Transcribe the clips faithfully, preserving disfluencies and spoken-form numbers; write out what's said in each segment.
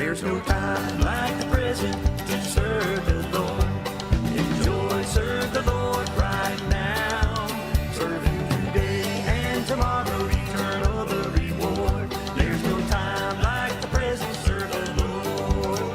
There's no time like the present to serve the Lord. Enjoy, serve the Lord right now. Serve Him today and tomorrow, eternal the reward. There's no time like the present, serve the Lord.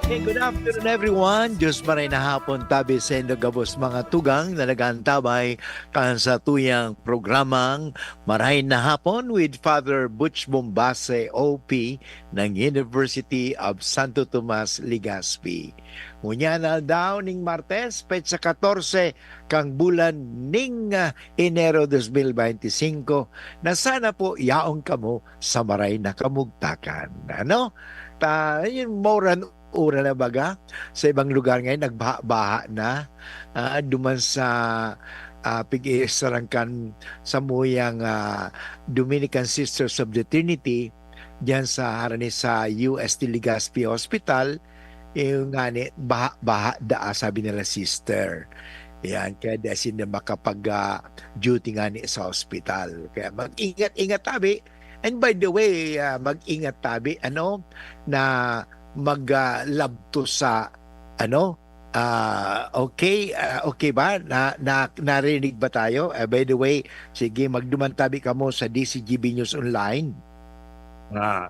Okay, good afternoon everyone. Diyos maray na hapon tabi sa indo gabos mga tugang na nag-aantabay kan sa tuyang programang Maray na Hapon with Father Butch Bombase, O P, ng University of Santo Tomas, Legazpi. Ngunyan na aldaw ning Martes, petsa katorse kang bulan ning ah, Enero dos mil bente singko, na sana po yaon kamo sa maray na kamugtakan. Ano? Ta, yun, mauran-uran na baga. Sa ibang lugar ngayon, nagbaha-baha na. Ah, duman sa ah, pig-iisarangkan sa muyang ah, Dominican Sisters of the Trinity, diyan sa harani sa U S T Legazpi Hospital, yung ngani, baha-baha daa, sabi nila, sister. Yan, kaya di sinda makapag ah, duty ngani sa hospital. Kaya mag-ingat-ingat tabi. And by the way, ah, mag-ingat tabi, ano, na mag ah, labto sa, ano, ah, okay, ah, okay ba? Na, na, narinig ba tayo? Ah, by the way, sige, magduman tabi kamo sa D C G B News Online. Ah,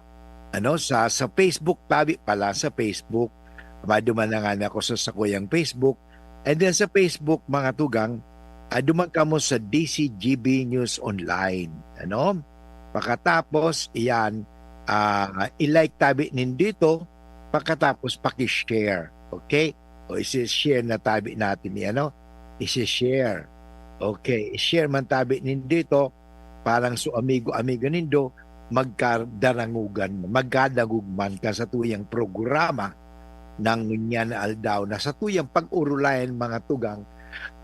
ano, sa, sa Facebook tabi pala, sa Facebook. Maduman na nga ako sa sakuyang Facebook. And then sa Facebook, mga tugang, ah, duman kamo sa D C G B News Online. Ano? Pakatapos, iyan, ah, i-like tabi nindo ito, pakatapos paki-share. Okay? O isi-share na tabi natin yan, no? Isi-share. Okay, i-share man tabi nindo ito, parang so amigo-amigo nindo, magkadarangugan, magkadangog man ka sa tuyang programa ng ngunyan na aldaw na sa tuyang pag-urulayan mga tugang,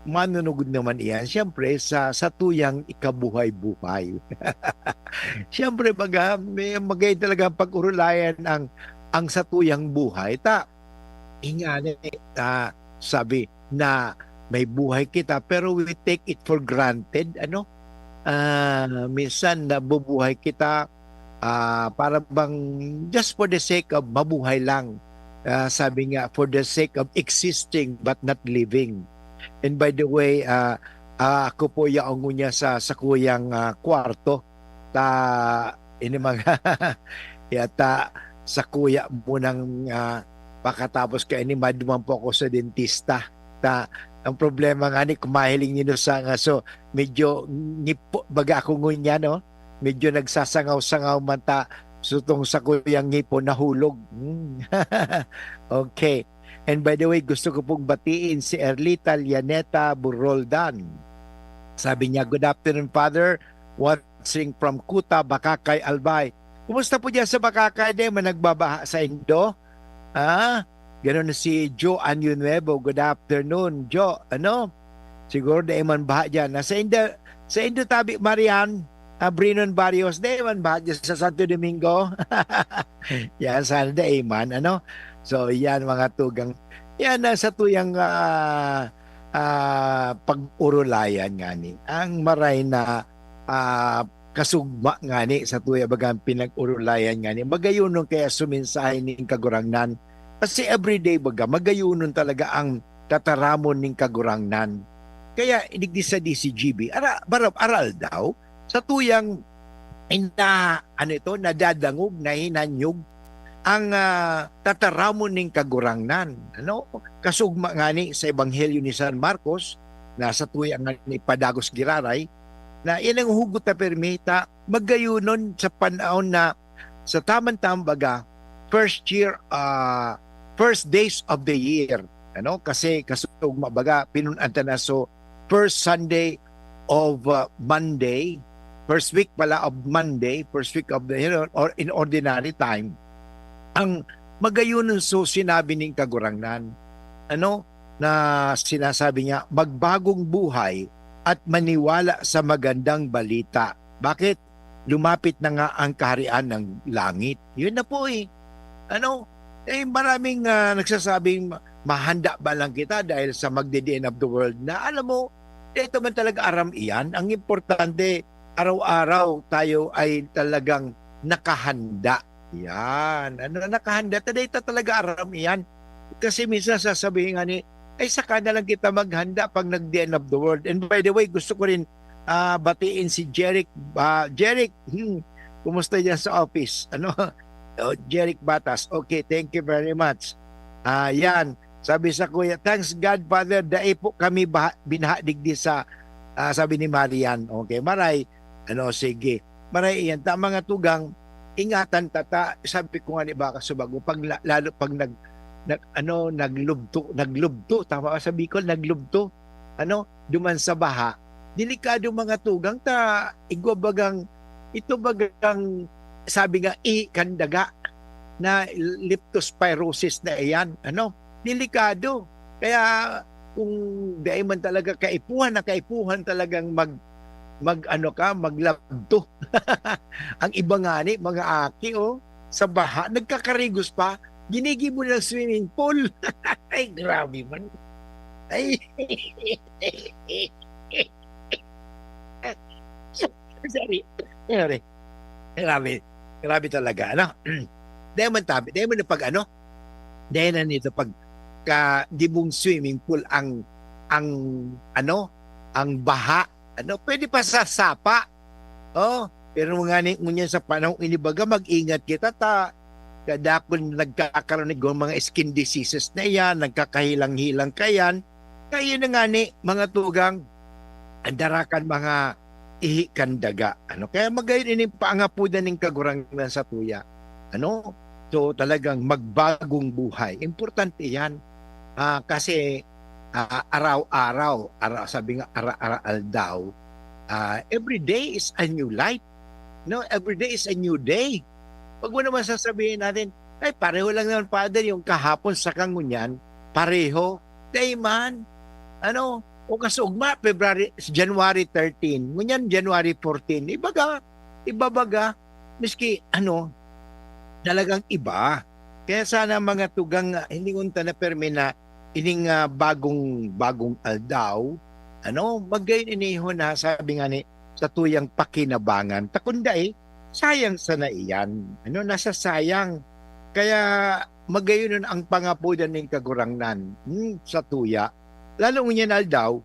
manunugod naman iyan, siyempre, sa, sa tuyang ikabuhay-buhay. Siyempre, baga, may, magay talaga pag-urulayan ang, ang sa tuyang buhay. Ta, ingani, ah, sabi na may buhay kita, pero we take it for granted, ano? Ah, minsan nabubuhay kita, ah, para bang just for the sake of mabuhay lang. Ah, sabi nga, for the sake of existing but not living. And by the way, ah, ah, ako po yaon ngunyan sa sakuyang ah, kwarto. Ta, ini mga, yata, sakuya munang ah, pakatapos kaini, maduman po ako sa dentista. Ta, ang problema ngani, kung mahiling nindo sa ngaso, medyo ngipo, baga ako ngunyan, no? Medyo nagsasangaw-sangaw man ta, sutong sakuyang ngipon nahulog. Hmm. Okay. And by the way, gusto ko pong batiin si Erlita Lianeta Buroldan. Sabi niya, "Good afternoon, Father. Watching from Kuta, Bacacay, Albay." Kumusta po diyan sa Bacacay? Di man nagbabaha sa indo? Ah, ganun si Jo Anyo Nuevo. "Good afternoon, Jo." Ano? Siguro di man baha diyan. Nasa indo, sa indo tabi, Marian, ah, Brinon Barrios, di man baha diyan sa Santo Domingo? Yan, sana di man, ano? So, yan, mga tugang. Yan, na sa tuyang ah, ah, pag-urulayan ngani. Ang maray na ah, kasugma ngani sa tuya bagang pinag-urulayan ngani. Magayunon kaya sumensahe ning Kagurangnan. Kasi everyday baga, magayunon talaga ang tataramon ning Kagurangnan. Kaya digdi sa D C G B, ara, bara, aral daw, sa tuyang ina, ano ito, nadadangog, nahinanyog ang ah, tataramon ning Kagurangnan. Ano? Kasugma ngani sa Ebanghelyo ni San Marcos, na sa tuya ngani padagos giraray, na yan ang hugot na permi ta, magayunon sa panahon na sa tamang-tamang baga, first year, ah, first days of the year. Ano? Kasi kasugma baga, pinun-an ta na so first Sunday of ah, Monday, first week pala of Monday, first week of the year, or in ordinary time, ang magayunon so sinabi ning Kagurangnan. Ano? Na sinasabi niya, "Magbagong buhay at maniwala sa magandang balita." Bakit? Lumapit na nga ang kaharian ng langit. Yun na po eh. Ano? Eh, maraming ah, nagsasabing, "Ma-, mahanda ba lang kita dahil sa magdi-the end of the world na?" Alam mo, dito man talaga aram iyan. Ang importante, araw-araw tayo ay talagang nakahanda. Yan. Ano, nakahanda ta, dai ta talaga aram iyan. Kasi minsan sasabihin nga ni, "Ay, saka na lang kita maghanda pag nag-The End of the World." And by the way, gusto ko rin, ah, batiin si Jeric. Ah, Jeric, hmm, kumusta diyan sa office? Ano? Oh, Jeric Batas. Okay, thank you very much. Ah, yan. Sabi sa kuya, "Thanks God, Father, dai po kami baha-, binaha digdi sa," ah, sabi ni Marian. Okay, maray. Ano, sige. Maray iyan. Ta, mga tugang, ingatan ta, ta, sabi ko nga ni baka subago, pag la-, lalo pag nag-, nag-, ano, naglubto, naglubto, tama ba sa Bicol? Naglubto, ano, duman sa baha. Delikado, mga tugang, ta, igwa bagang, ito bagang, sabi nga, ihi kan daga na leptospirosis na iyan, ano, delikado. Kaya kung dai man talaga kaipuhan na kaipuhan talagang mag-, mag-ano ka, maglabto. Ang iba ngani, mga aki, oh, sa baha, nagkakarigos pa, ginigibo ng swimming pool. Ay, grabe man. Ay. Sorry. Sorry. Grabe. Grabe talaga, ano? Dahil man tabi, dahil man pag ano, dahil na nito pag ka, gibong swimming pool ang, ang, ano, ang baha, ano, pwede pa sa sapa. Oh, pero nga ni, ngunyan sa panahon ini baga, mag-ingat kita ta, kadakon nagkakaroon ni mga skin diseases na iyan, nagkakahilang-hilang ka iyan. Kaya na nga ni, mga tugang, ang darakan mga ihi kan daga. Ano? Kaya magayon ini paangapodan ning Kagurangnan sa tuya. Ano? So, talagang magbagong buhay. Importante yan. Ah, kasi, ah, araw-araw, ara-, sabi nga, ara-ara aldaw, ah, every day is a new life. No? Every day is a new day. Pag mo naman sasabihin natin, "Ay, pareho lang naman, Father, yung kahapon sa kangunyan, pareho." Dai man. Ano? O kasugma, February, January thirteen. Ngunyan, January fourteen. Ibaga, ibabaga, miski, ano, talagang iba. Kaya sana, mga tugang, ah, hindi unta na permi na ining, ah, bagong, bagong aldaw, ano, magayon ini ho na sabi nga ni, sa tuyang pakinabangan. Ta kun dai, sayang sana iyan. Ano, nasasayang. Kaya magayon ang pangapodan ning Kagurangnan, hmm, sa tuya. Lalo ngunyan aldaw,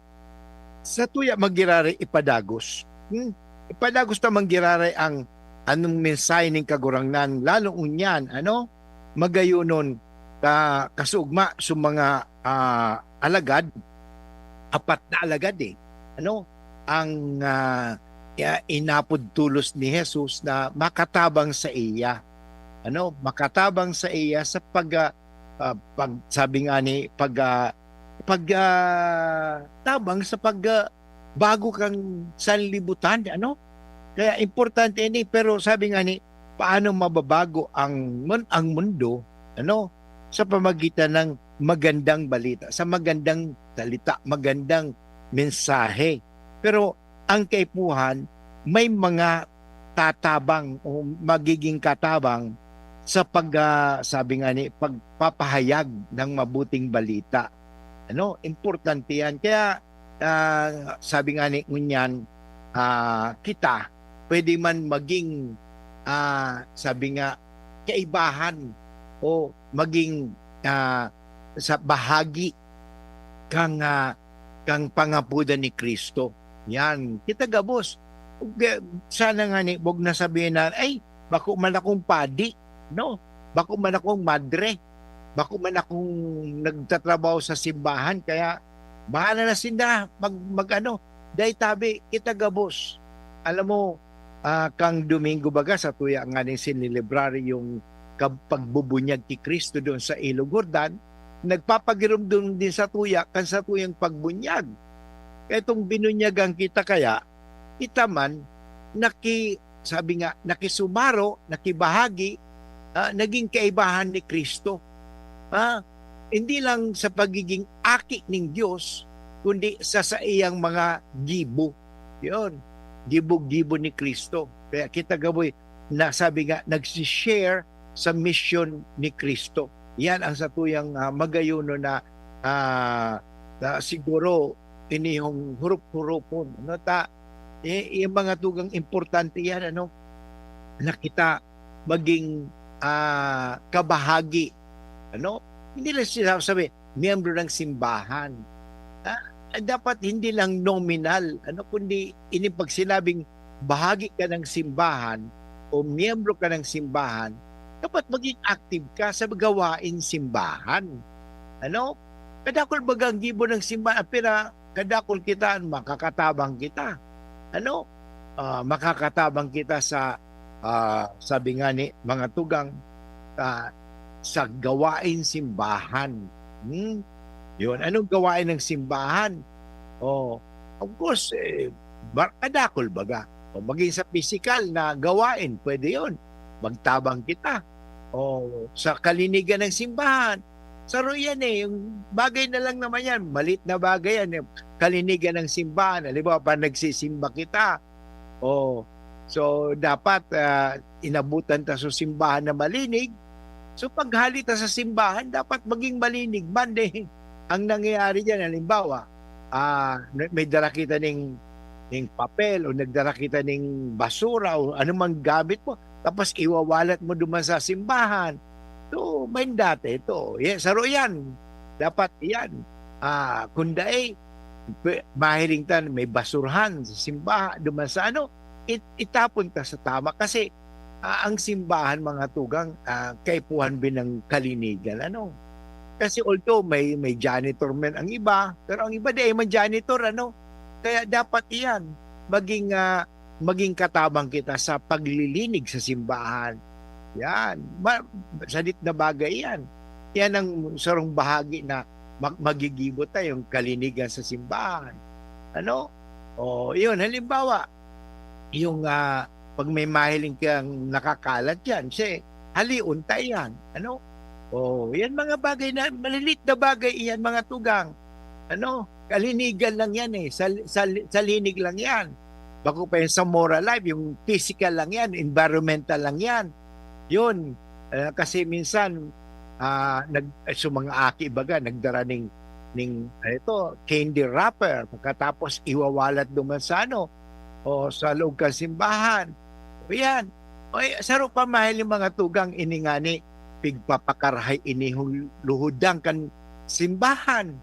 sa tuya magiraray ipadagos. Hmm? Ipadagos ta manggiraray ang anong mensahe ning Kagurangnan. Lalo ngunyan, ano? Magayonon ka, kasugma sa mga, ah, alagad, apat na alagad, eh. Ano? Ang, ah, ya-, inapod tolos ni Jesus na makatabang sa iya. Ano? Makatabang sa iya sa pag, ah, ah, pag, sabi nga ni, pag, ah, pag, ah, tabang sa pag, ah, bago kang sanlibutan, ano? Kaya importante ini, pero sabi nga ni, paano mababago ang mun-, ang mundo, ano? Sa pamagitan ng magandang balita, sa magandang salita, magandang mensahe. Pero ang kaipuhan, may mga tatabang o magiging katabang sa pag, ah, sabi nga ni, pagpapahayag ng mabuting balita. Ano, importante yan. Kaya, ah, sabi nga ni ngunyan, ah, kita, pwede man maging, ah, sabi nga, kaibahan o maging, ah, sa bahagi kang, ah, kang pangapodan ni Cristo. Yan, kita gabos. Ug, eh, sana nga ni, wag na sabihin na, "Ay, bako man akong padi, no? Bako man akong madre, bako man akong nagtatrabaho sa simbahan, kaya bahala na sinda mag-, mag-ano." Dai tabi, kita gabos. Alam mo, ah, kang Domingo baga, sa tuya nga ning sinelebrar yung kab-, pagbubunyag ki Cristo doon sa Ilog Jordan, nagpapagiromdom din sa tuya kan satuyang pagbunyag. Kaya itong binunyagan kita kaya, kita man naki-, sabi nga, nakisumaro, nakibahagi, ah, naging kaibahan ni Cristo. Ah, hindi lang sa pagiging aki ning Dios, kundi sa saiyang mga gibo. Yun, gibo-gibo ni Cristo. Kaya kita gabos, na sabi nga, nagsi-share sa misyon ni Cristo. Yan ang satuyang, ah, magayonon na, ah, na siguro inihong hurup-hurupon. Ano ta, eh, yung mga tugang importante yan, ano, na kita maging, ah, kabahagi, ano? Hindi lang sinasabi, miyembro ng simbahan. Ah, dapat hindi lang nominal, ano, kundi ini 'pag sinabing bahagi ka ng simbahan o miyembro ka ng simbahan, dapat maging active ka sa gawaing simbahan. Ano? Kadakul baga ang gibo ng simbahan, ah, pira kadakul kita, makakatabang kita. Ano? Ah, makakatabang kita sa, ah, sabi nga ni mga tugang, ah, sa gawaing simbahan. Hmm? Yun. Anong gawain ng simbahan? Oh, of course, eh, ba-, kadakul baga. O maging sa pisikal na gawain, pwede yun. Magtabang kita. O sa kalinigan ng simbahan, saro yan eh. Yung bagay na lang naman yan, malit na bagay yan. Yung kalinigan ng simbahan, halimbawa, pa nagsisimba kita. Oh, so dapat, ah, inabutan ta sa simbahan na malinig. So paghali ta sa simbahan, dapat maging malinig man eh. Ang nangyayari diyan, halimbawa, ah, may dara kita ning, ning papel o nagdara kita ning basura o anumang gamit mo, tapos iwawalat mo duman sa simbahan. So, may dati ito. Yes, saro yan. Dapat yan. Ah, kung dai, pe-, mahiling ta, may basurhan sa simbahan, duman sa ano, it-, itapon ta sa tama. Kasi, ah, ang simbahan, mga tugang, ah, kaipuhan bin ng kalinigan, ano. Kasi although may, may janitor man ang iba, pero ang iba di ay man janitor, ano. Kaya dapat iyan, maging, ah, maging katabang kita sa paglilinig sa simbahan. Yan. Ma-, sadit na bagay yan. Yan ang sarong bahagi na mag-, magigibo tayong kalinigan sa simbahan. Ano? O, yun. Halimbawa, yung, ah, 'pag may mahiling kang nakakalat diyan, siya, halion ta iyan, ano? Oh, yan mga bagay na, malilit na bagay iyan, mga tugang. Ano? Kalinigan lang yan, eh, sal-, sal-, salinig lang yan. Bako pa yan sa moral life, yung physical lang yan, environmental lang yan. Yun, ah, kasi minsan, ah, nag-, so mga aki baga, nagdara ning, ning, ano ito, candy wrapper, pagkatapos iwawalat duman sa ano, o sa loob kan simbahan. O yan. O, eh, saro pa mahiling mga tugang ini ngani, pigpapakarahay ini hul-, luhudan kan simbahan.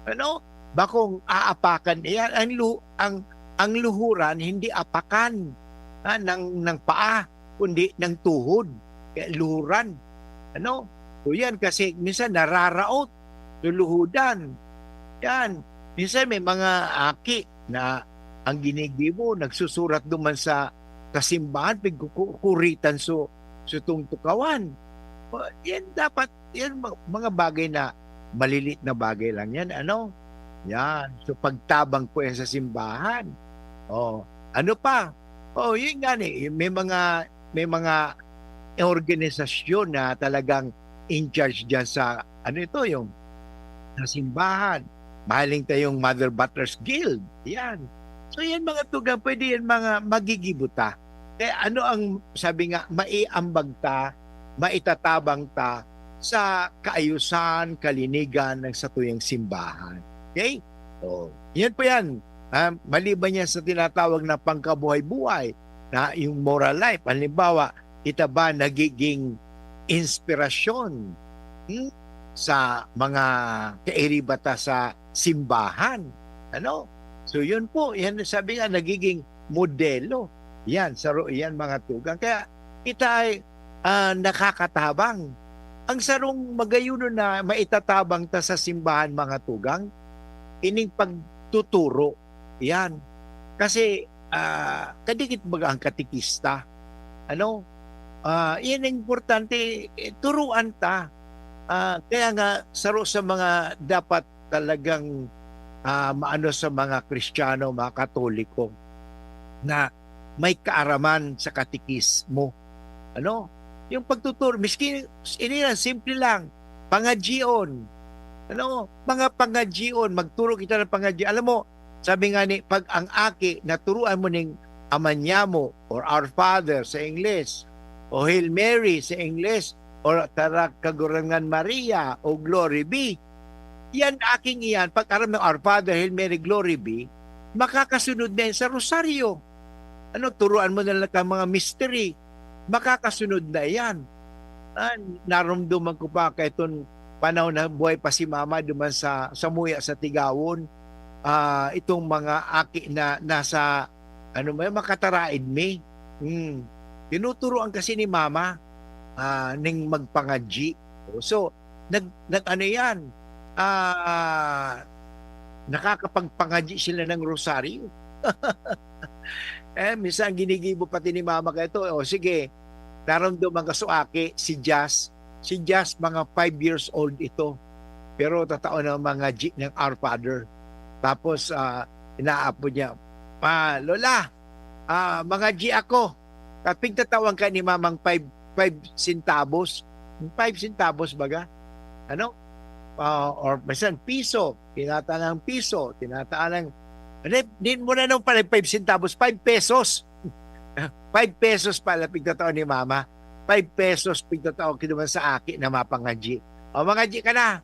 Ano? Bakong aapakan iyan. Ang lu-, ang, ang luhuran, hindi apakan, ha, ng, ng paa, kundi ng tuhod. Kaya luhuran. Ano? So yan, kasi minsan nararaot. So, luhudan. Yan. Minsan may mga aki na ang ginigibo, nagsusurat duman sa, sa simbahan, pigkukuritan so, so tong tukawan. O, yan dapat, yan ma-, mga bagay na malilit na bagay lang yan, ano? Yan. So, pagtabang ko yan sa simbahan. O, ano pa? O, yun nga ni, may mga, may mga organisasyon na talagang in charge diyan sa, ano ito, yung sa simbahan. Mahiling tayong Mother Butlers Guild. Yan. So, yan mga tugang, pwede yan mga magigibo ta. Kaya ano ang, sabi nga, maiambag ta, maitatabang ta sa kaayusan, kalinigan ng satuyang simbahan. Okay? So, yan po yan. Ah, maliban yan sa tinatawag na pangkabuhay-buhay, na yung moral life. Halimbawa, kita ba nagiging inspirasyon, hmm, sa mga kairiba ta sa simbahan? Ano? So, yun po. Yan, sabi nga, nagiging modelo. Yan, saro yan, mga tugang. Kaya kita ay, ah, nakakatabang. Ang sarong magayon na maitatabang ta sa simbahan, mga tugang, ining pagtuturo. Yan. Kasi, ah, kadikit baga ang katekista. Ano? Ah, yan ang importante, eh, turuan ta. Ah, kaya nga, saro sa mga dapat talagang, ah, maano sa mga Kristiyano, mga Katoliko, na may kaaraman sa katekismo. Ano? Yung pagtuturo, miski ini lang, simple lang, pangadyion. Ano? Mga pangadyion, magturo kita ng pangadyion. Alam mo, sabi nga ni, pag ang aki, naturuan mo ning Ama Niamo or Our Father sa Ingles, o Hail Mary sa Ingles, or Tara Kagurangnan Maria, o Glory Be, yan aking iyan, pag aram ng Our Father, Hail Mary, Glory Be, makakasunod na yan sa rosaryo. Ano, turuan mo na lang ang mga mystery. Makakasunod na yan. Ah, naromdoman ko pa kaiton panahon na buhay pa si mama duman sa, samuya sa Tigawon. Ah, itong mga aki na nasa, ano, may makataraed mi. Hmm. Tinuturuan kasi ni mama, ah, ning magpangadyi. So, nag-, nag-ano yan, ah, nakakapagpangadyi sila ng rosaryo. Eh, minsan ginigibo pati ni mama kaito, "O sige, naromdoman ka so aki, si Jazz." Si Jazz, mga five years old ito. Pero tatao na mangadyi ng Our Father. Tapos, ah, inaapod niya, "Ah, Lola, ah, mangadyi ako." At pigtatawan ka ni mamang five, five centavos. Five centavos baga? Ano? Ah, or minsan piso. Tinataan ng piso. Tinataan ng, hindi, hindi mo na nung pala five centavos, five pesos. Five pesos pala pigtatao ni mama. Five pesos pigtatao ki duman sa aki na mapangadyi. O, mangadyi ka na.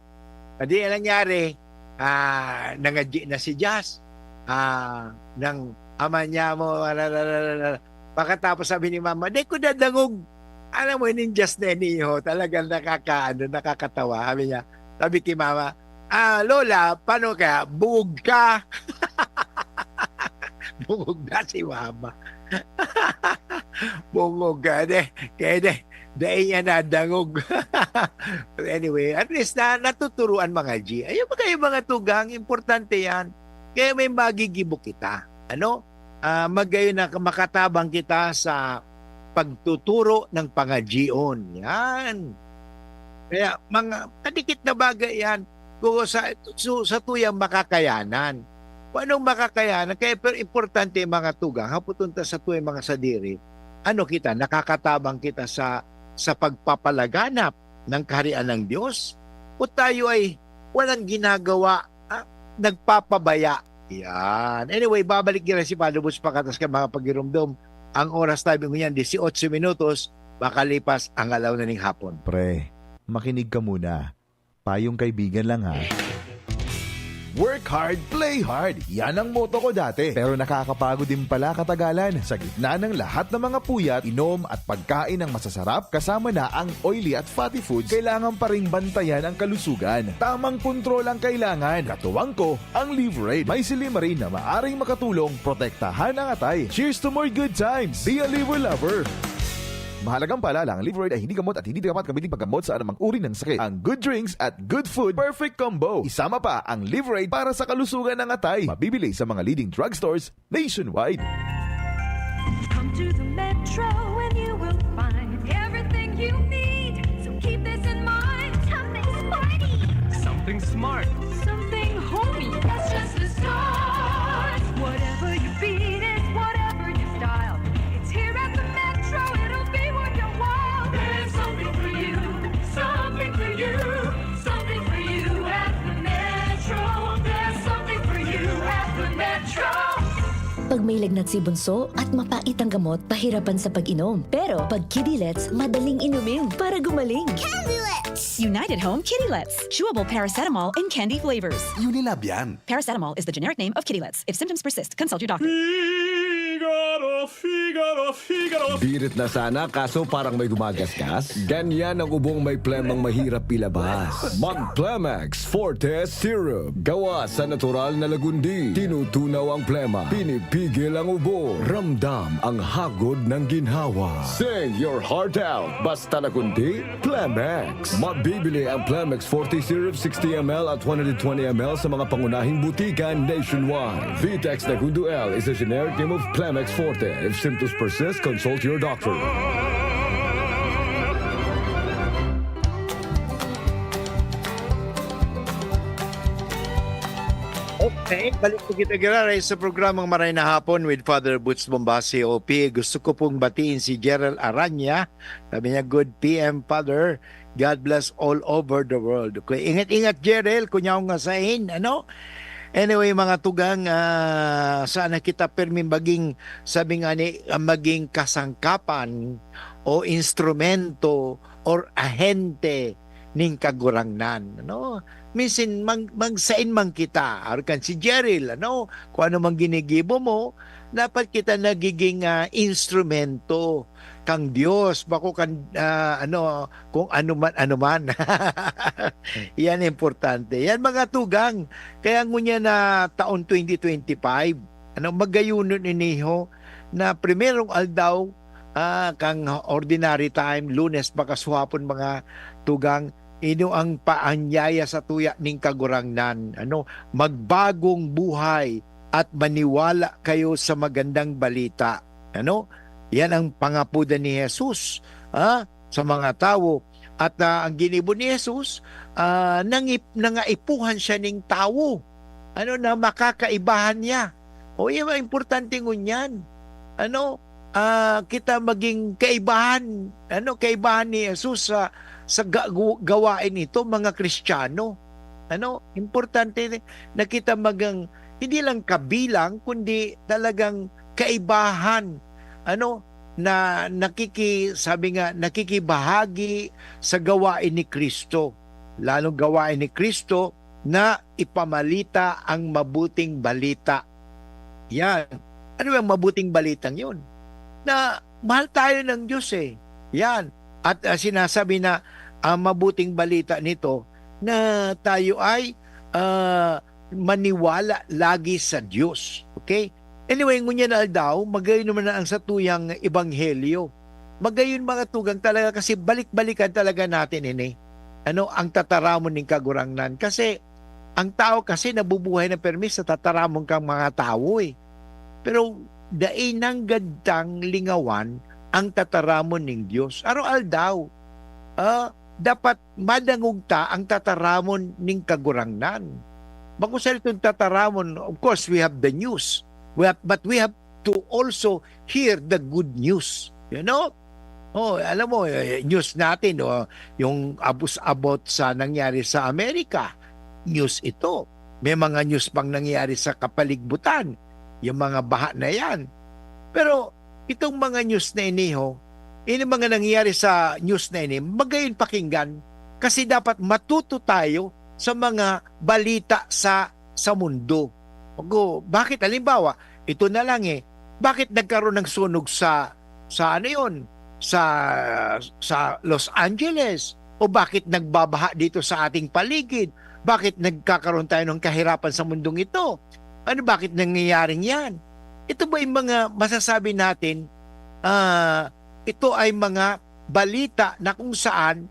Adi, ang nangyari, ah, nangadyi na si Jazz. Ah, nang ama niya mo, pagkatapos sabi ni mama, "Di ko dadangog." Alam mo, ining Jazz na ini, ho, talagang nakakaano, nakakatawa. Sabi niya, sabi ki mama, "Ah, Lola, paano kaya? Bungog ka?" Bungog na si mama. Bungog ka, de. Kaya de, dai niya nadangog. But anyway, at least na, natuturuan mga G. Ayun ba kayo mga tugang, importante yan. Kaya may magigibo kita. Ano? Ah, magayon na makatabang kita sa pagtuturo ng pangadyion. Yan. Kaya mga kadikit na bagay yan. Kung sa, su-, sa tuyang makakayanan. Kung anong makakayanan, kaya pero importante, mga tugang, haputon ta sa tuyang mga sadiri, ano kita, nakakatabang kita sa, sa pagpapalaganap ng kaharian ng Diyos? O tayo ay walang ginagawa, ah, nagpapabaya? Yan. Anyway, babalik nila si Padre Boots pagkatapos kan mga pagirumdom. Ang oras tabi ngunyan, dieciocho minutos, makalipas ang alaw na ning hapon. Pre, makinig ka muna. Payong kaibigan lang, ha. Work hard, play hard. Yan ang motto ko dati. Pero nakakapagod din pala katagalan. Sa gitna ng lahat ng mga puyat, inom at pagkain ng masasarap, kasama na ang oily at fatty foods, kailangan pa ring bantayan ang kalusugan. Tamang kontrol ang kailangan. Katuwang ko, ang Liverade. May silymarin na maaring makatulong protektahan ang atay. Cheers to more good times! Be a Liver Lover! Mahalagang paalala, ang Liverade ay hindi gamot at hindi dapat gamitin paggamot sa anumang uri ng sakit. Ang good drinks at good food, perfect combo. Isama pa ang Liverade para sa kalusugan ng atay. Mabibili sa mga leading drugstores nationwide. Come to the Metro and you will find everything you need. So keep this in mind. Something sporty. Something smart. Something homey. That's just the start. Whatever your beat is, whatever your style, it's here at the Metro. It'll be worth your while. There's something for you. Something for you. Something for you at the Metro. There's something for you at the Metro. Pag may lagnat si bunso at mapait ang gamot, pahirapan sa pag-inom. Pero pag Kidilets, madaling inumin para gumaling. Candy Lets! United Home Kidilets. Chewable paracetamol in candy flavors. Unilab yan. Paracetamol is the generic name of Kidilets. If symptoms persist, consult your doctor. Figaro, Figaro, Figaro. Birit na sana, kaso parang may gumagasgas. Ganyan ang ubong may plemang mahirap ilabas. Mag Plemex Forte Syrup. Gawa sa natural na lagundi. Tinutunaw ang plema. Pinipigil ang ubo. Ramdam ang hagod ng ginhawa. Sing your heart out. Basta lagundi, Plemex. Mabibili ang Plemex Forte Syrup sixty M L at one hundred twenty M L sa mga pangunahing butika nationwide. Vitex Negundo L is a generic name of Plemex Forte. If symptoms persist, consult your doctor. Okay, balik po kita, giraray, sa programang Maray na Hapon with Father Boots Bombasi, O P. Gusto ko pong batiin si Gerald Aranya. Sabi niya, "Good P M, Father. God bless all over the world." Okay, ingat-ingat, Gerald, kung yaw nga sain, ano? Anyway, mga tugang, ah, sana kita permi maging, sabi nga ni, ah, maging kasangkapan o instrumento or ahente ning Kagurangnan, ano? Minsan, mag-, magsain man kita, arog kan si Gerald, ano? Kung ano mang ginigibo mo, dapat kita nagiging, ah, instrumento kang Dios, bako kan, ah, ano, kung ano man, ano man. Yan importante. Yan, mga tugang. Kaya ngunyan na taon twenty twenty-five, ano, magayonon ini ho na primerong aldaw, ah, kang ordinary time, Lunes, baka suhapon, mga tugang, ino ang paanyaya sa tuya ning Kagurangnan, ano, magbagong buhay at maniwala kayo sa magandang balita. Ano? Yan ang pangapodan ni Jesus, ah, sa mga tawo. At, ah, ang ginibo ni Jesus, ah, nangip-, nangaipuhan siya ning tawo, ano, na makakaibahan niya. O, yan ang importante ngunyan. Ano? Ah, kita maging kaibahan, ano, kaibahan ni Jesus sa, sa ga-, gu-, gawain ito, mga Kristiyano. Ano? Importante na kita magang, hindi lang kabilang, kundi talagang kaibahan, ano, na nakiki-, sabi nga, nakikibahagi sa gawain ni Cristo. Lalong gawain ni Cristo na ipamalita ang mabuting balita. Yan. Ano yung mabuting balitang yun? Na mahal tayo ng Diyos eh. Yan. At, ah, sinasabi na ang mabuting balita nito na tayo ay, ah, maniwala lagi sa Diyos. Okay? Anyway, ngunyan na aldaw, magayon naman na ang satuyang ebanghelyo. Magayon, mga tugang, talaga kasi balik-balikan talaga natin ini. Ano, ang tataramon ning Kagurangnan. Kasi ang tao kasi nabubuhay na permi sa tataramon kang mga tawo eh. Pero dai nanggad tang lingawan ang tataramon ning Dios. Araw-aldaw, ah, dapat madangog ta ang tataramon ning Kagurangnan. Bako sa itong tataramon, of course, we have the news. We have, but we have to also hear the good news. You know? Oh, alam mo, eh, news natin, oh, yung abus-, about sa nangyari sa Amerika, news ito. May mga news pang nangyari sa kapaligbutan, yung mga baha na yan. Pero itong mga news na ini, ho, ini mga nangyari sa news na ini, magayon pakinggan kasi dapat matuto tayo sa mga balita sa, sa mundo. Ogo, bakit? Halimbawa, ito na lang eh, bakit nagkaroon ng sunog sa, sa ano yun? Sa, sa Los Angeles? O bakit nagbabaha dito sa ating paligid? Bakit nagkakaroon tayo ng kahirapan sa mundong ito? Ano, bakit nangyayaring yan? Ito ba yung mga masasabi natin, ah, ito ay mga balita na kung saan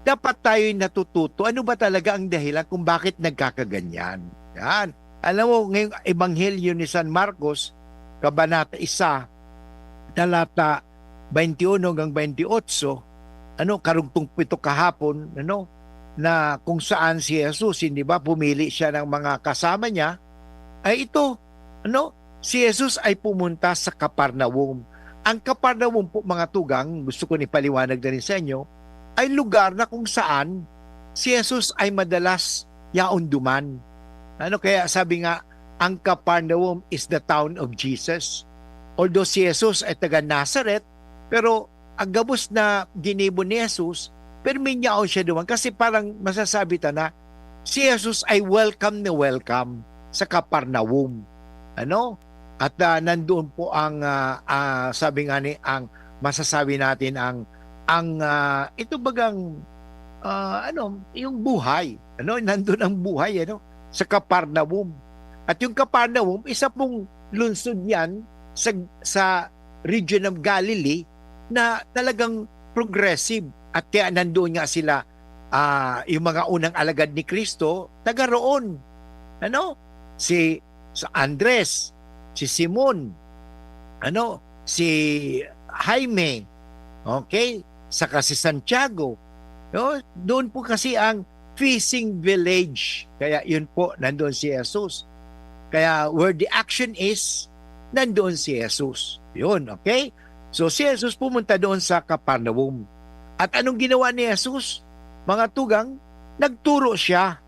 dapat tayo'y natututo. Ano ba talaga ang dahilan kung bakit nagkakaganyan? Yan. Alam mo, ngayong Ebanghelyo ni San Marcos, Kabanata isa, talata twenty-one hanggang twenty-eight, ano, karugtong pito kahapon, ano, na kung saan si Jesus, hindi ba, pumili siya ng mga kasama niya, ay ito, ano, si Jesus ay pumunta sa Capernaum. Ang Capernaum po, mga tugang, gusto ko ipaliwanag na rin sa inyo, ay lugar na kung saan si Jesus ay madalas yaon duman. Ano, kaya sabi nga, ang Capernaum is the town of Jesus. Although si Jesus ay taga Nazareth, pero ang gabos na ginibo ni Jesus, pero minyaon siya duman. Kasi parang masasabi ta na, si Jesus ay welcome na welcome sa Capernaum. Ano? At, ah, nandoon po ang, ah, ah, sabi nga ni, ang masasabi natin, ang, ang, ah, ito bagang, ah, ano, yung buhay, ano, nandun ang buhay, ano, sa Capernaum. At yung Capernaum, isa pong lungsod yan sa, sa region of Galilee na talagang progressive. At kaya nandoon nga sila, ah, yung mga unang alagad ni Cristo, taga roon. Ano? Si, si Andres, si Simon, ano? Si Jaime, okay? Saka si Santiago. No? Doon po kasi ang fishing village. Kaya yun po, nandoon si Jesus. Kaya where the action is, nandoon si Jesus. Yun, okay? So, si Jesus pumunta doon sa Capernaum. At anong ginawa ni Jesus? Mga tugang, nagturo siya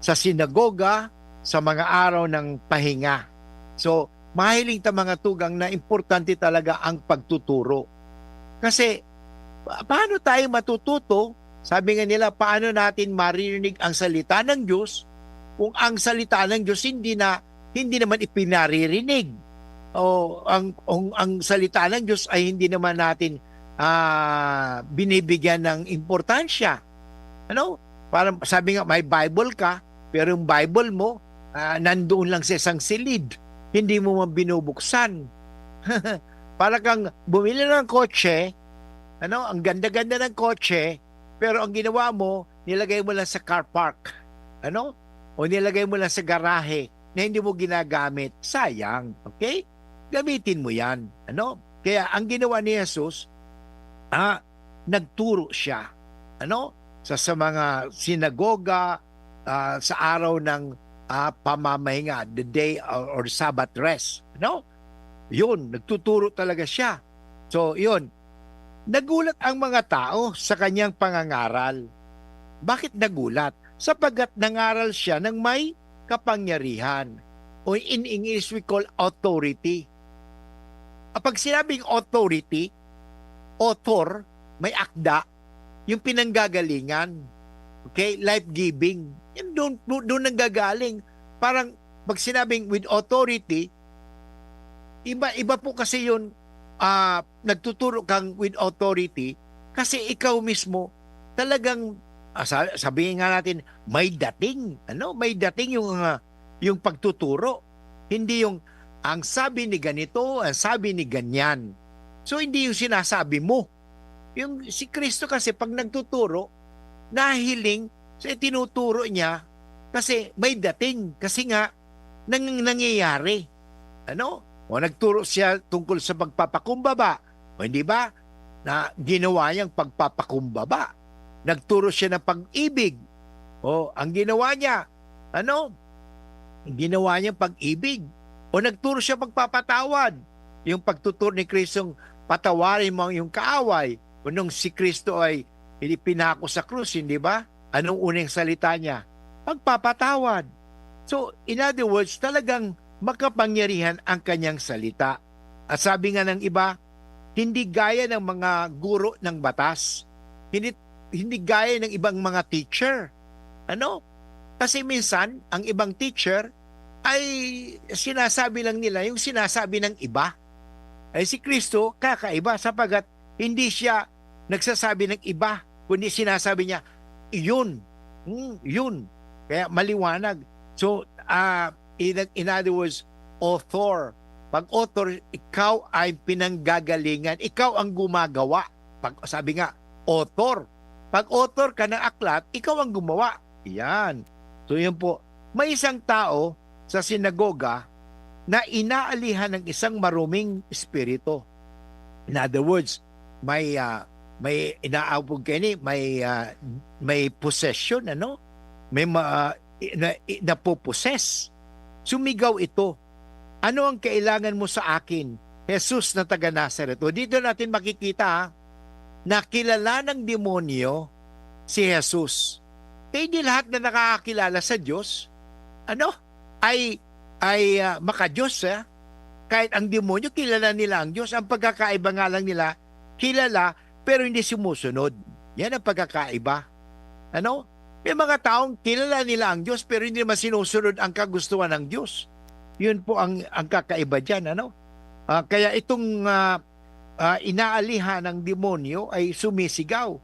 sa sinagoga sa mga araw ng pahinga. So, mahiling ta, mga tugang, na importante talaga ang pagtuturo. Kasi, pa-, paano tayo matututo? Sabi nga nila, paano natin maririnig ang salita ng Diyos kung ang salita ng Diyos hindi na, hindi naman ipinaririnig? O ang, ang, ang salita ng Diyos ay hindi naman natin, ah, binibigyan ng importansya. Ano? Parang sabi nga, may Bible ka, pero yung Bible mo, ah, nandoon lang sa isang silid. Hindi mo man binubuksan. Para kang bumili ng kotse, ano, ang ganda-ganda ng kotse, pero ang ginawa mo, nilagay mo lang sa car park. Ano? O nilagay mo lang sa garahe na hindi mo ginagamit. Sayang. Okay? Gamitin mo yan. Ano? Kaya ang ginawa ni Jesus, ah, nagturo siya. Ano? Sa, sa mga sinagoga, ah, sa araw ng, ah, pamamahinga, the day or, or Sabbath rest. Ano? Yun, nagtuturo talaga siya. So, yun. Nagulat ang mga tao sa kanyang pangangaral. Bakit nagulat? Sapagkat nangaral siya ng may kapangyarihan. O in English, we call authority. Kapag sinabing authority, author, may akda, yung pinanggagalingan. Okay? Life-giving. Yan doon, doon nanggagaling. Parang pag sinabing with authority, iba, iba po kasi yun, ah, nagtuturo kang with authority kasi ikaw mismo talagang, ah, sa-, sabihin nga natin, may dating, ano, may dating yung, ah, yung pagtuturo. Hindi yung, "Ang sabi ni ganito, ang sabi ni ganyan." So, hindi yung sinasabi mo. Yung si Kristo kasi 'pag nagtuturo, nahihiling sa itinuturo niya kasi may dating, kasi nga nang-, nangyayari. Ano? O nagturo siya tungkol sa pagpapakumbaba, o hindi ba? Na ginawa niyang pagpapakumbaba. Nagturo siya ng pag-ibig. O ang ginawa niya, ano? Ginawa niyang pag-ibig. O nagturo siya pagpapatawad. Yung pagtuturo ni Kristong, "Patawarin mo ang iyong kaaway." O nung si Kristo ay ipinako sa krus, hindi ba? Anong unang salita niya? Pagpapatawad. So, in other words, talagang makapangyarihan ang kanyang salita. At sabi nga ng iba, hindi gaya ng mga guro ng batas. Hindi, hindi gaya ng ibang mga teacher. Ano? Kasi minsan, ang ibang teacher ay sinasabi lang nila yung sinasabi ng iba. Ay si Kristo, kakaiba, sapagkat hindi siya nagsasabi ng iba, kundi sinasabi niya, "Iyon. Hmm, yun." Kaya maliwanag. So, ah, in, in other words, author. Pag author, ikaw ay pinanggagalingan. Ikaw ang gumagawa. Pag, sabi nga, author. Pag author ka ng aklat, ikaw ang gumawa. Yan. So, yun po. May isang tao sa sinagoga na inaalihan ng isang maruming espiritu. In other words, may, ah, may inaawag kaini, may, ah, may possession, ano? May ma-, na, na-possess. Sumigaw ito, "Ano ang kailangan mo sa akin, Jesus na taga Nazaret?" O, dito natin makikita, ha, na kilala ng demonyo si Jesus. Kaya hindi lahat na nakakakilala sa Diyos, ano, ay, ay, ah, maka-Diyos, eh. Kahit ang demonyo, kilala nila ang Diyos. Ang pagkakaiba nga lang nila, kilala, pero hindi sumusunod. Yan ang pagkakaiba. Ano? May mga taong kilala nila ang Diyos, pero hindi naman sinusunod ang kagustuhan ng Diyos. Yun po ang, ang kakaiba diyan, ano? Ah, kaya itong, ah, ah, inaalihan ng demonyo ay sumisigaw.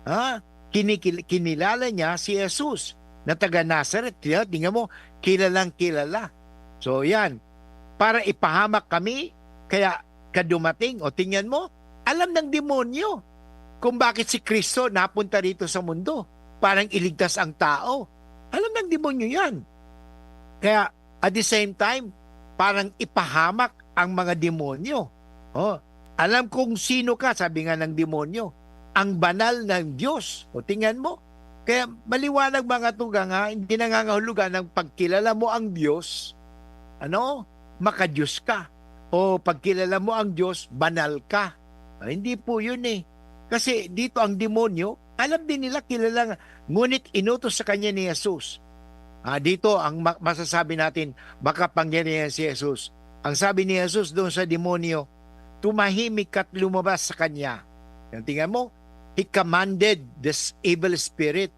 Ha? Kinikil-, kinilala niya si Jesus na taga Nazaret. Kaya tingnan mo, kilalang kilala. So, yan. Para ipahamak kami, kaya ka dumating. O, tingnan mo, alam ng demonyo kung bakit si Kristo napunta rito sa mundo. Parang iligtas ang tao. Alam ng demonyo yan. Kaya, at the same time, parang ipahamak ang mga demonyo. Oh, "Alam kong sino ka," sabi nga ng demonyo, "ang banal ng Diyos." O, tingnan mo. Kaya maliwanag, mga tugang, ha, hindi nangangahulugan ng pagkilala mo ang Diyos, ano, maka-Diyos ka. O pagkilala mo ang Diyos, banal ka. Ah, hindi po yun eh. Kasi dito ang demonyo, alam din nila, kilala nga. Ngunit inutos sa kanya ni Jesus. Ah, dito ang ma-, masasabi natin, makapangyarihan si Jesus. Ang sabi ni Jesus doon sa demonyo, "Tumahimik ka at lumabas sa kanya." Yan, tingnan mo, he commanded this evil spirit.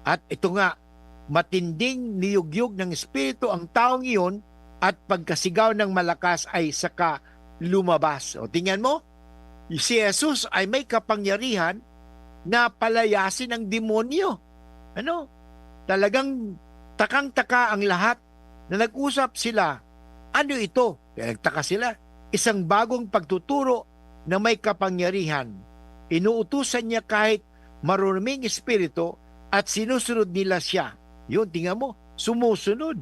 At ito nga, matinding niyugyog ng espiritu ang taong iyon at pagkasigaw ng malakas ay saka lumabas. O, tingnan mo, Si Jesus ay may kapangyarihan na palayasin ang demonyo. Ano? Talagang takang-taka ang lahat na nag-usap sila. Ano ito? Kaya nagtaka sila. Isang bagong pagtuturo na may kapangyarihan. Inuutusan niya kahit maruruming espiritu at sinusunod nila siya. Yun, tingnan mo, sumusunod.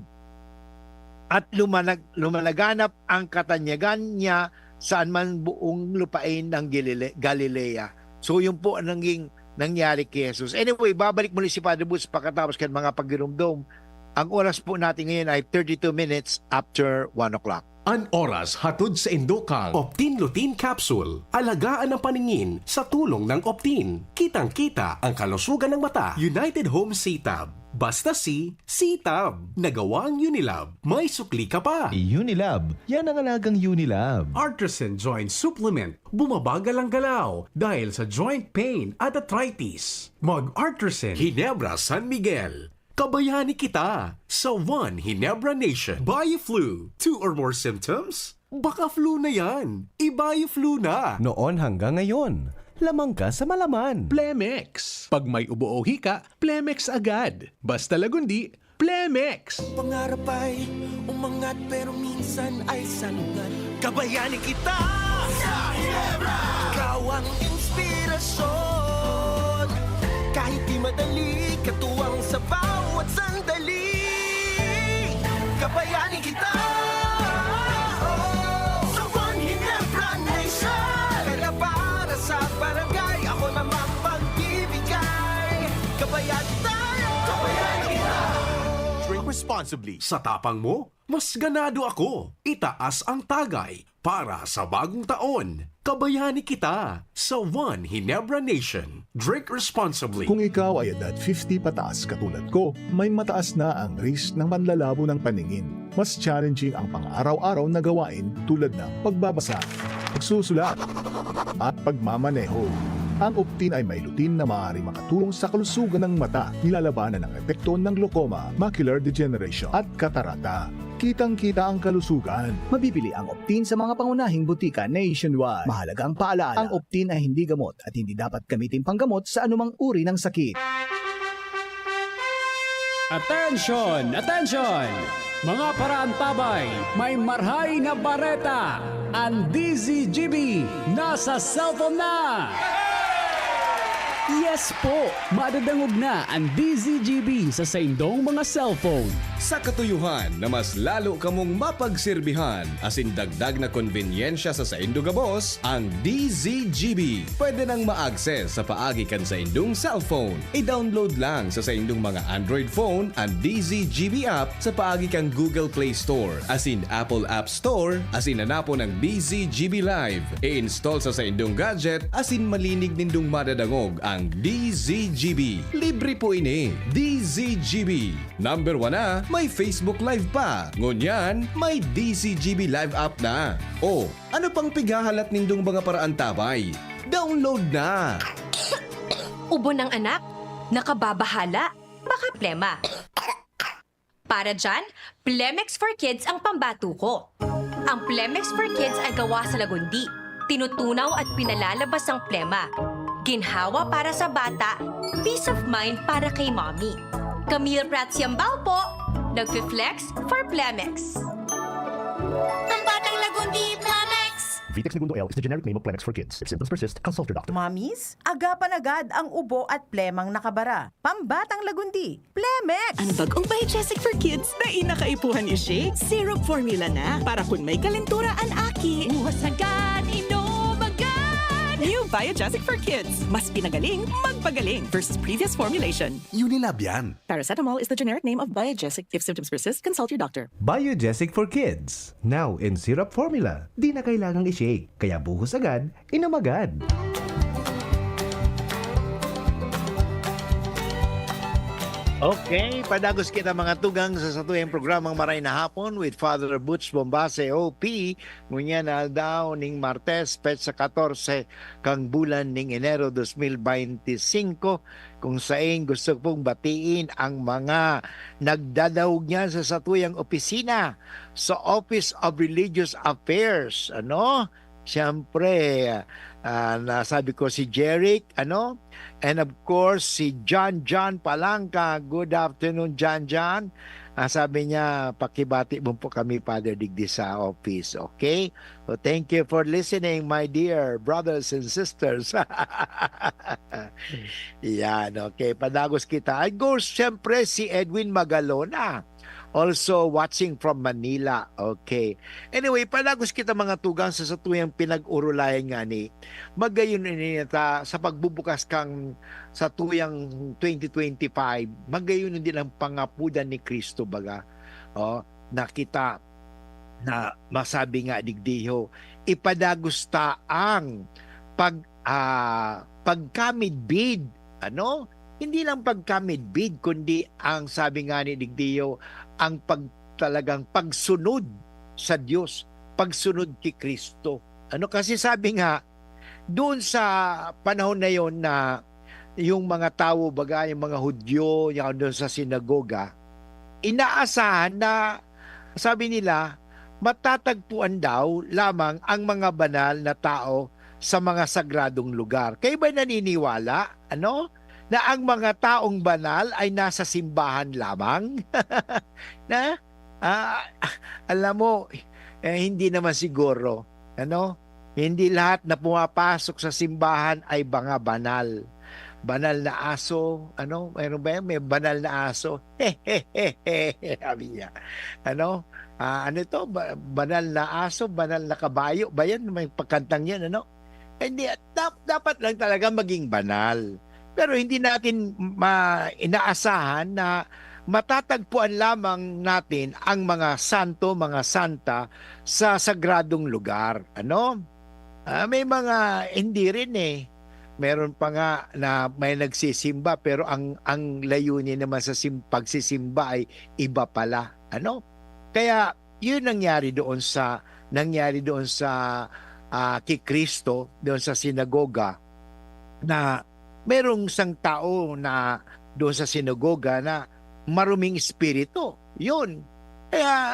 At lumanag-, lumalaganap ang katanyagan niya saan man buong lupain ng Galile-, Galilea. So, yun po ang nanging nangyari kay Jesus. Anyway, babalik muli si Father Boots pagkatapos kan mga pagdurumdom. Ang oras po natin ngayon ay thirty-two minutes after one o'clock. An oras hatod sa indokang Optin Lutein Capsule. Alagaan ang paningin sa tulong ng Optin. Kitang-kita ang kalusugan ng mata. United Home C-Tab. Basta C, C-Tab. Nagawang Unilab. May sukli ka pa. Unilab. Yan ang alagang Unilab. Artisan Joint Supplement. Bumabagal ang galaw dahil sa joint pain at arthritis. Mag-Artisan. Ginebra San Miguel. Kabayani kita sa One Ginebra Nation. Bioflu. Two or more symptoms? Baka flu na yan. I-Bioflu na. Noon hanggang ngayon, lamang ka sa malaman. Plemex. Pag may ubo o hika, Plemex agad. Basta Lagundi, Plemex. Pangarap ay umangat pero minsan ay salungat. Kabayani kita sa Ginebra. Ikaw ang inspirasyon. Kahit di madali, katuwang sa bawat sandali. Kabayani kita. Sa One Ginebra Nation. Pera para sa barangay, ako na mapagbibigay. Kabayani tayo. Kabayani kita. Drink responsibly. Sa tapang mo, mas ganado ako. Itaas ang tagay para sa bagong taon. Kabayani kita sa One Ginebra Nation. Drink responsibly. Kung ikaw ay edad fifty pataas katulad ko, may mataas na ang risk ng panlalabo ng paningin. Mas challenging ang pang-araw-araw na gawain tulad ng pagbabasa, pagsusulat, at pagmamaneho. Ang Optin ay may lutein na maaaring makatulong sa kalusugan ng mata, nilalabanan ang epekto ng glaucoma, macular degeneration, at katarata. Kitang-kita ang kalusugan. Mabibili ang Optin sa mga pangunahing butika nationwide. Mahalagang paalala, ang Optin ay hindi gamot at hindi dapat gamitin panggamot sa anumang uri ng sakit. Attention! Attention! Mga paraantabay, may marhay na bareta! An D Z G B nasa cellphone na! Yes po! Madadangog na an D Z G B sa saindong mga cellphone. Sa katuyohan na mas lalo kamong mapagserbihan asin dagdag na konbenyensya sa saindo gabos, ang D Z G B pwede nang ma-access sa paagi kan saindong cellphone. I-download lang sa saindong mga Android phone an D Z G B app sa paagi kan Google Play Store asin Apple App Store asin hanapon ang D Z G B Live. I-install sa saindong gadget asin malinig nindong madadangog ang D Z G B. Libre po ini. D Z G B. Number one na, may Facebook Live pa. Ngunyan, may D Z G B Live app na. O, ano pang pighahalat nindong mga paraantabay? Download na! Ubo ng anak? Nakababahala? Baka plema. Para dyan, Plemex for Kids ang pambato ko. Ang Plemex for Kids ay gawa sa lagundi. Tinutunaw at pinalalabas ang plema. Ginhawa para sa bata, peace of mind para kay mommy. Camille Prats Yambao po, nagfi-flex for Plemex. Pambatang Lagundi, Plemex! Vitex Negundo L is the generic name of Plemex for Kids. If symptoms persist, consult your doctor. Mommies, agapan agad ang ubo at plemang nakabara. Pambatang Lagundi, Plemex! An bag-ong Biogesic for Kids, dai na kaipuhan i-shake. Syrup formula na, para kun may kalentura an aki. Buhos agad, inom agad! New Biogesic for Kids. Mas pinagaling, magpagaling versus previous formulation. Unilab yan. Paracetamol is the generic name of Biogesic. If symptoms persist, consult your doctor. Biogesic for Kids. Now in syrup formula. Di na kailangang i-shake, kaya buhos agad, inom agad. Okay, padagos kita mga tugang sa satuyang programang Maray na Hapon with Father Butch Bombase, O P. Ngunyan na aldaw ning Martes, petsa katorse kang bulan ning Enero dos mil beinti singko, kung sain gusto pong batiin ang mga nagdadaog niyan sa satuyang opisina, sa Office of Religious Affairs, ano? Siyempre, ah, nasabi ko si Jeric, ano? And of course, si John John Palangka. Good afternoon, John John. Ah, sabi niya, "Pakibati mo po kami, Father, digdi sa office, okay?" So, thank you for listening, my dear brothers and sisters. Yan, okay. Padagos kita. Ay, of course, siyempre, si Edwin Magalona. Also watching from Manila. Okay. Anyway, padagos kita, mga tugang, sa satuyang pinag-urulayan ngani. Magayon ini ta sa pagbubukas kan satuyang twenty twenty-five. Magayon din ang pangapodan ni Cristo, baga. Oh, na kita na masabi nga digdi ho, ipadagos ta ang pag, ah, pagkamidbid, ano? Hindi lang pagkamidbid, kundi ang sabi nga ni digdi ho, ang pag-, talagang pagsunod sa Diyos, pagsunod ki Cristo. Ano? Kasi sabi nga, doon sa panahon na yon na yung mga tawo, baga, yung mga Hudyo, yung doon sa sinagoga, inaasahan na, sabi nila, matatagpuan daw lamang ang mga banal na tao sa mga sagradong lugar. Kayo ba naniniwala, ano, na ang mga taong banal ay nasa simbahan lamang? Na? Ah, alam mo, eh, hindi naman siguro, ano? Hindi lahat na pumapasok sa simbahan ay mga banal. Banal na aso, ano? Mayroon ba yan? May banal na aso. Sabi niya. Ano? Ah, ano ito? Ba-, banal na aso, banal na kabayo ba yan? May pagkantang yan, ano? Hindi, dap-, dapat lang talaga maging banal. Pero hindi natin ma-, inaasahan na matatagpuan lamang natin ang mga santo, mga santa sa sagradong lugar. Ano? Ah, may mga hindi rin eh. Meron pa nga na may nagsisimba, pero ang, ang layunin naman sa sim-, pagsisimba ay iba pala. Ano? Kaya yun nangyari doon sa, nangyari doon sa, ah, ki Cristo, doon sa sinagoga, na merong isang tao na doon sa sinagoga na maruming espiritu. Yun. Kaya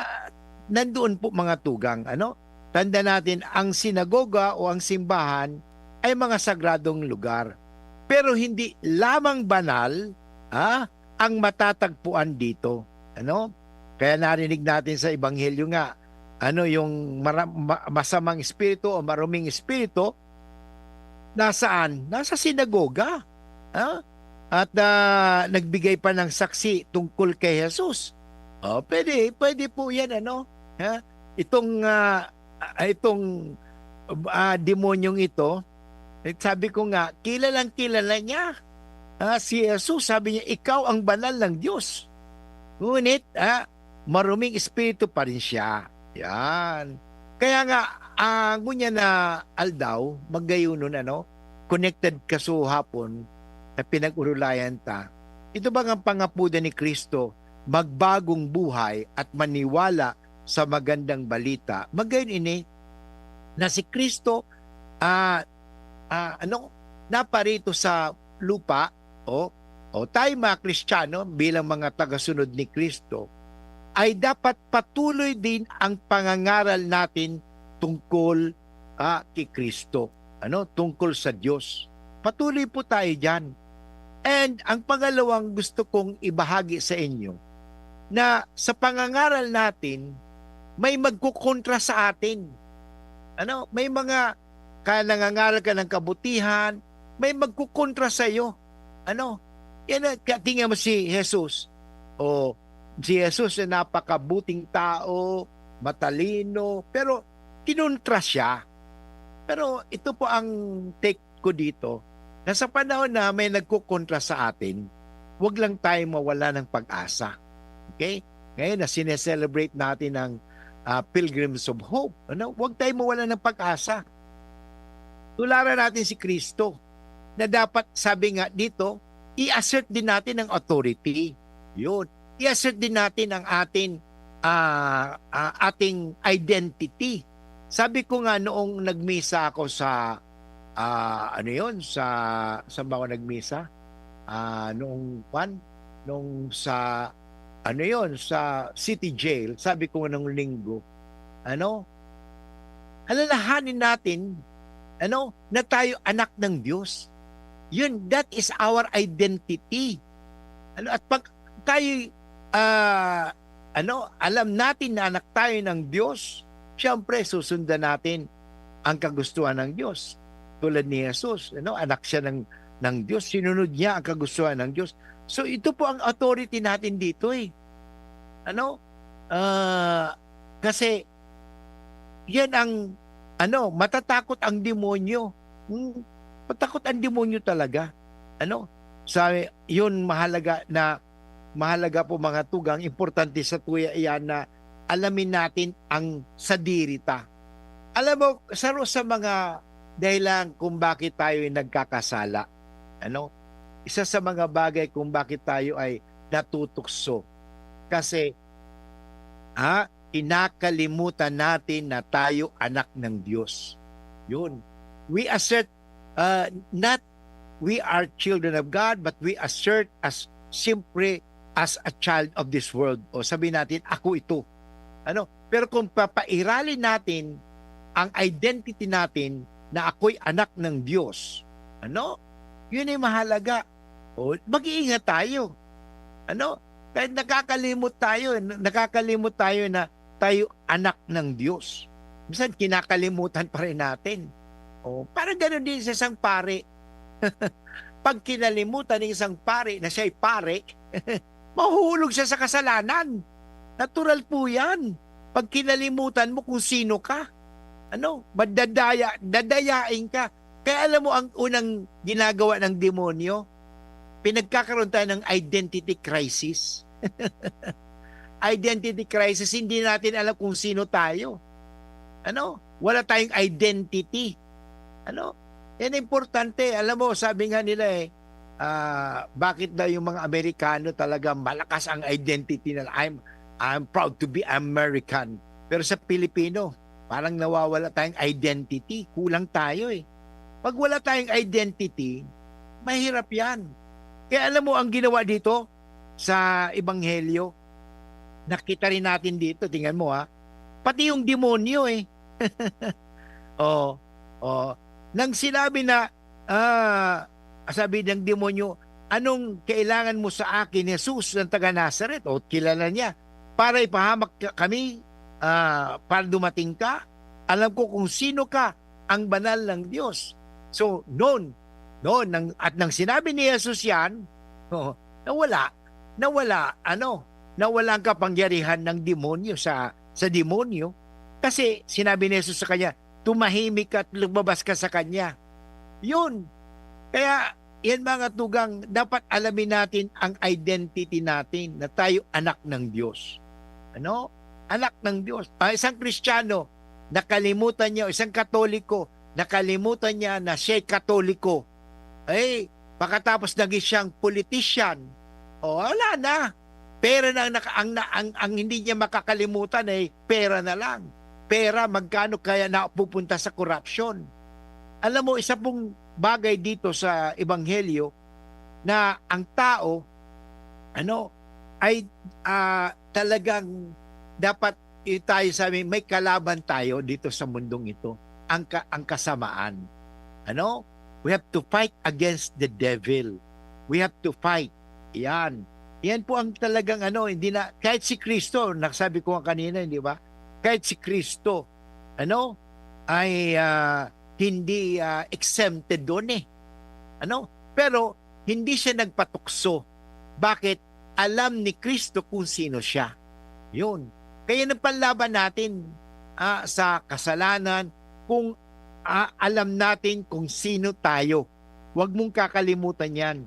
nandoon po, mga tugang, ano? Tanda natin, ang sinagoga o ang simbahan ay mga sagradong lugar. Pero hindi lamang banal, ha, ang matatagpuan dito. Ano? Kaya narinig natin sa ebanghelyo nga, ano, yung mara-, ma-, masamang espiritu o maruming espiritu, nasaan? Nasa sinagoga. Ha? At, ah, nagbigay pa ng saksi tungkol kay Jesus. Oh, pwede, pwede po yan, ano? Ha? Itong, ah, ah, itong, ah, demonyong ito, eh, sabi ko nga, kilalang-kilala niya. Ah, si Jesus, sabi niya, "Ikaw ang banal ng Diyos." Ngunit, ah, maruming espiritu pa rin siya. Yan. Kaya nga, ah, ngunyan na aldaw, magayunon, ano, connected kasuhapon na pinag-urulayan ta. Ito bang ang pangapodan ni Cristo, magbagong buhay at maniwala sa magandang balita? Magayon ini na si Cristo, ah, ah, ano, naparito sa lupa, o, o tayo mga Kristiyano, bilang mga tagasunod ni Cristo, ay dapat patuloy din ang pangangaral natin tungkol, ah, ki Cristo, ano, tungkol sa Diyos. Patuloy po tayo diyan. And ang pangalawang gusto kong ibahagi sa inyo, na sa pangangaral natin, may magkukontra sa atin. Ano, may mga, kaya nangangaral ka ng kabutihan, may magkukontra sa'yo. Ano? Yan na, kaya tingnan mo si Jesus. O, si Jesus ay napakabuting tao, matalino, pero kinontra siya. Pero ito po ang take ko dito, na sa panahon na may nagkukontra sa atin, wag lang tayo mawala ng pag-asa. Okay? Ngayon na sine-celebrate natin ang, ah, Pilgrims of Hope, ano? Wag tayo mawala ng pag-asa. Tularan natin si Cristo, na dapat, sabi nga dito, i-assert din natin ang authority. Yun. I-assert din natin ang ating, ah, ah, ating identity. Sabi ko nga noong nagmisa ako sa, ah, ano yun, sa, sa mga nagmisa? Ah, noong, kwan? Noong sa, ano yun, sa City Jail, sabi ko nga nung Linggo, ano, Alalahanin natin, ano, na tayo anak ng Diyos. Yun, that is our identity. Ano, at pag tayo, ah, ano, alam natin na anak tayo ng Diyos, siyempre, susundan natin ang kagustuhan ng Diyos. Tulad ni Jesus, ano, anak siya ng, ng Diyos, sinunod niya ang kagustuhan ng Diyos. So, ito po ang authority natin dito eh. Ano? Ah, kasi, yan ang, ano, matatakot ang demonyo. Hmm, matakot ang demonyo talaga. Ano? Sa, yun, mahalaga na, mahalaga po, mga tugang, importante sa tuya iyan na alamin natin ang sadiri ta. Alam mo, saro sa mga dahilan kung bakit tayo ay nagkakasala. Ano? Isa sa mga bagay kung bakit tayo ay natutukso. Kasi, ha, kinakalimutan natin na tayo anak ng Diyos. Yun. We assert, uh, not we are children of God, but we assert as simply as a child of this world. O sabi natin, "Ako ito." Ano? Pero kung papairalin natin ang identity natin na ako'y anak ng Diyos, ano? Yun ay mahalaga. O, mag-iingat tayo. Ano? Kahit nakakalimot tayo, na-, nakakalimot tayo na tayo anak ng Diyos. Minsan kinakalimutan pa rin natin. O, parang ganun din sa isang pare. Pag kinalimutan ng isang pare na siya'y pare, mahuhulog siya sa kasalanan. Natural po yan. Pag kinalimutan mo kung sino ka, ano, madadaya, dadayain ka. Kaya alam mo, ang unang ginagawa ng demonyo, pinagkakaroon tayo ng identity crisis. Identity crisis, hindi natin alam kung sino tayo. Ano? Wala tayong identity. Ano? Yan importante. Alam mo, sabi nga nila eh, ah, bakit daw yung mga Amerikano talaga malakas ang identity nila? "I'm, I'm proud to be American." Pero sa Pilipino, parang nawawala tayong identity. Kulang tayo eh. Pag wala tayong identity, mahirap yan. Kaya alam mo ang ginawa dito sa Ebanghelyo? Nakita rin natin dito, tingnan mo ha. Pati yung demonyo eh. Oh, oh. Nang sinabi na, ah, sabi ng demonyo, "Anong kailangan mo sa akin, Jesus ng taga Nazaret?" O, kilala niya. "Para ipahamak ka-, kami, ah, para dumating ka? Alam ko kung sino ka, ang banal ng Diyos." So, noon, noon, nang, at nang sinabi ni Jesus yan, oh, nawala, nawala, ano, nawala ang kapangyarihan ng demonyo sa, sa demonyo. Kasi sinabi ni Jesus sa kanya, "Tumahimik ka at lumabas ka sa kanya." Yun. Kaya, yan mga tugang, dapat alamin natin ang identity natin na tayo anak ng Diyos. Ano? Anak ng Diyos. Ah, isang Kristiyano, nakalimutan niya, isang Katoliko, nakalimutan niya na siya'y Katoliko. Ay, pagkatapos naging siyang politician, o, wala na. Pera na ang naka-, ang, na-, ang, ang hindi niya makakalimutan ay pera na lang. Pera, magkano kaya napupunta sa korupsyon? Alam mo, isa pong bagay dito sa Ebanghelyo na ang tao, ano, ay, ah, talagang dapat i-, tayo sa may, may kalaban tayo dito sa mundong ito, ang ka-, ang kasamaan. Ano? We have to fight against the devil. We have to fight. Yan. Yan po ang talagang ano, hindi na, kahit si Kristo, nasabi ko nga kanina, di ba? Kahit si Kristo, ano, ay, ah, hindi, ah, exempted doon eh. Ano? Pero hindi siya nagpatukso. Bakit? Alam ni Kristo kung sino siya. Yun. Kaya ang panlaban natin, ah, sa kasalanan, kung, ah, alam natin kung sino tayo. Huwag mong kakalimutan yan.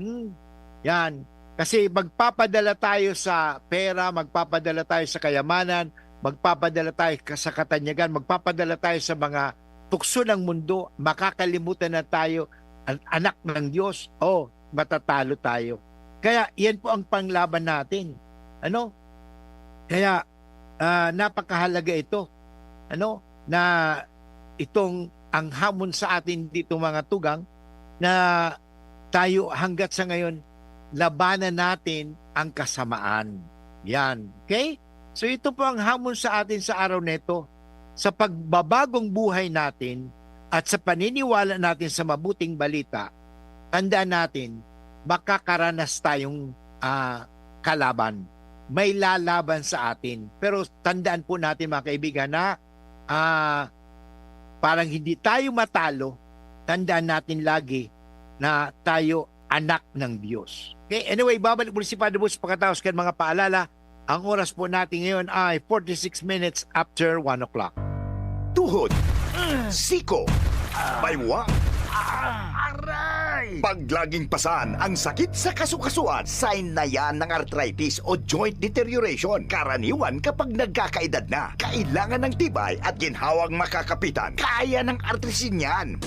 Hmm. Yan. Kasi magpapadala tayo sa pera, magpapadala tayo sa kayamanan, magpapadala tayo ka-, sa katanyagan, magpapadala tayo sa mga tukso ng mundo, makakalimutan na tayo, an-, anak ng Diyos, oh, matatalo tayo. Kaya yan po ang panglaban natin. Ano? Kaya, ah, napakahalaga ito. Ano? Na itong ang hamon sa atin dito, mga tugang, na tayo hanggat sa ngayon, labanan natin ang kasamaan. Yan. Okay? So ito po ang hamon sa atin sa araw na ito. sa pagbabagong buhay natin at sa paniniwala natin sa mabuting balita, tandaan natin, makakaranas tayong, ah, kalaban. May lalaban sa atin. Pero tandaan po natin, mga kaibigan, na, ah, parang hindi tayo matalo, tandaan natin lagi na tayo anak ng Diyos. Okay? Anyway, babalik muli si Father Butch pagkatapos kan mga paalala. Ang oras po natin ngayon ay forty-six minutes after one o'clock. Tuhod, siko, baywang, aray. Pag laging pasan ang sakit sa kasukasuan, sign na yan ng arthritis o joint deterioration. Karaniwan kapag nagkakaedad na, kailangan ng tibay at ginhawang makakapitan. Kaya ng Artrisin yan.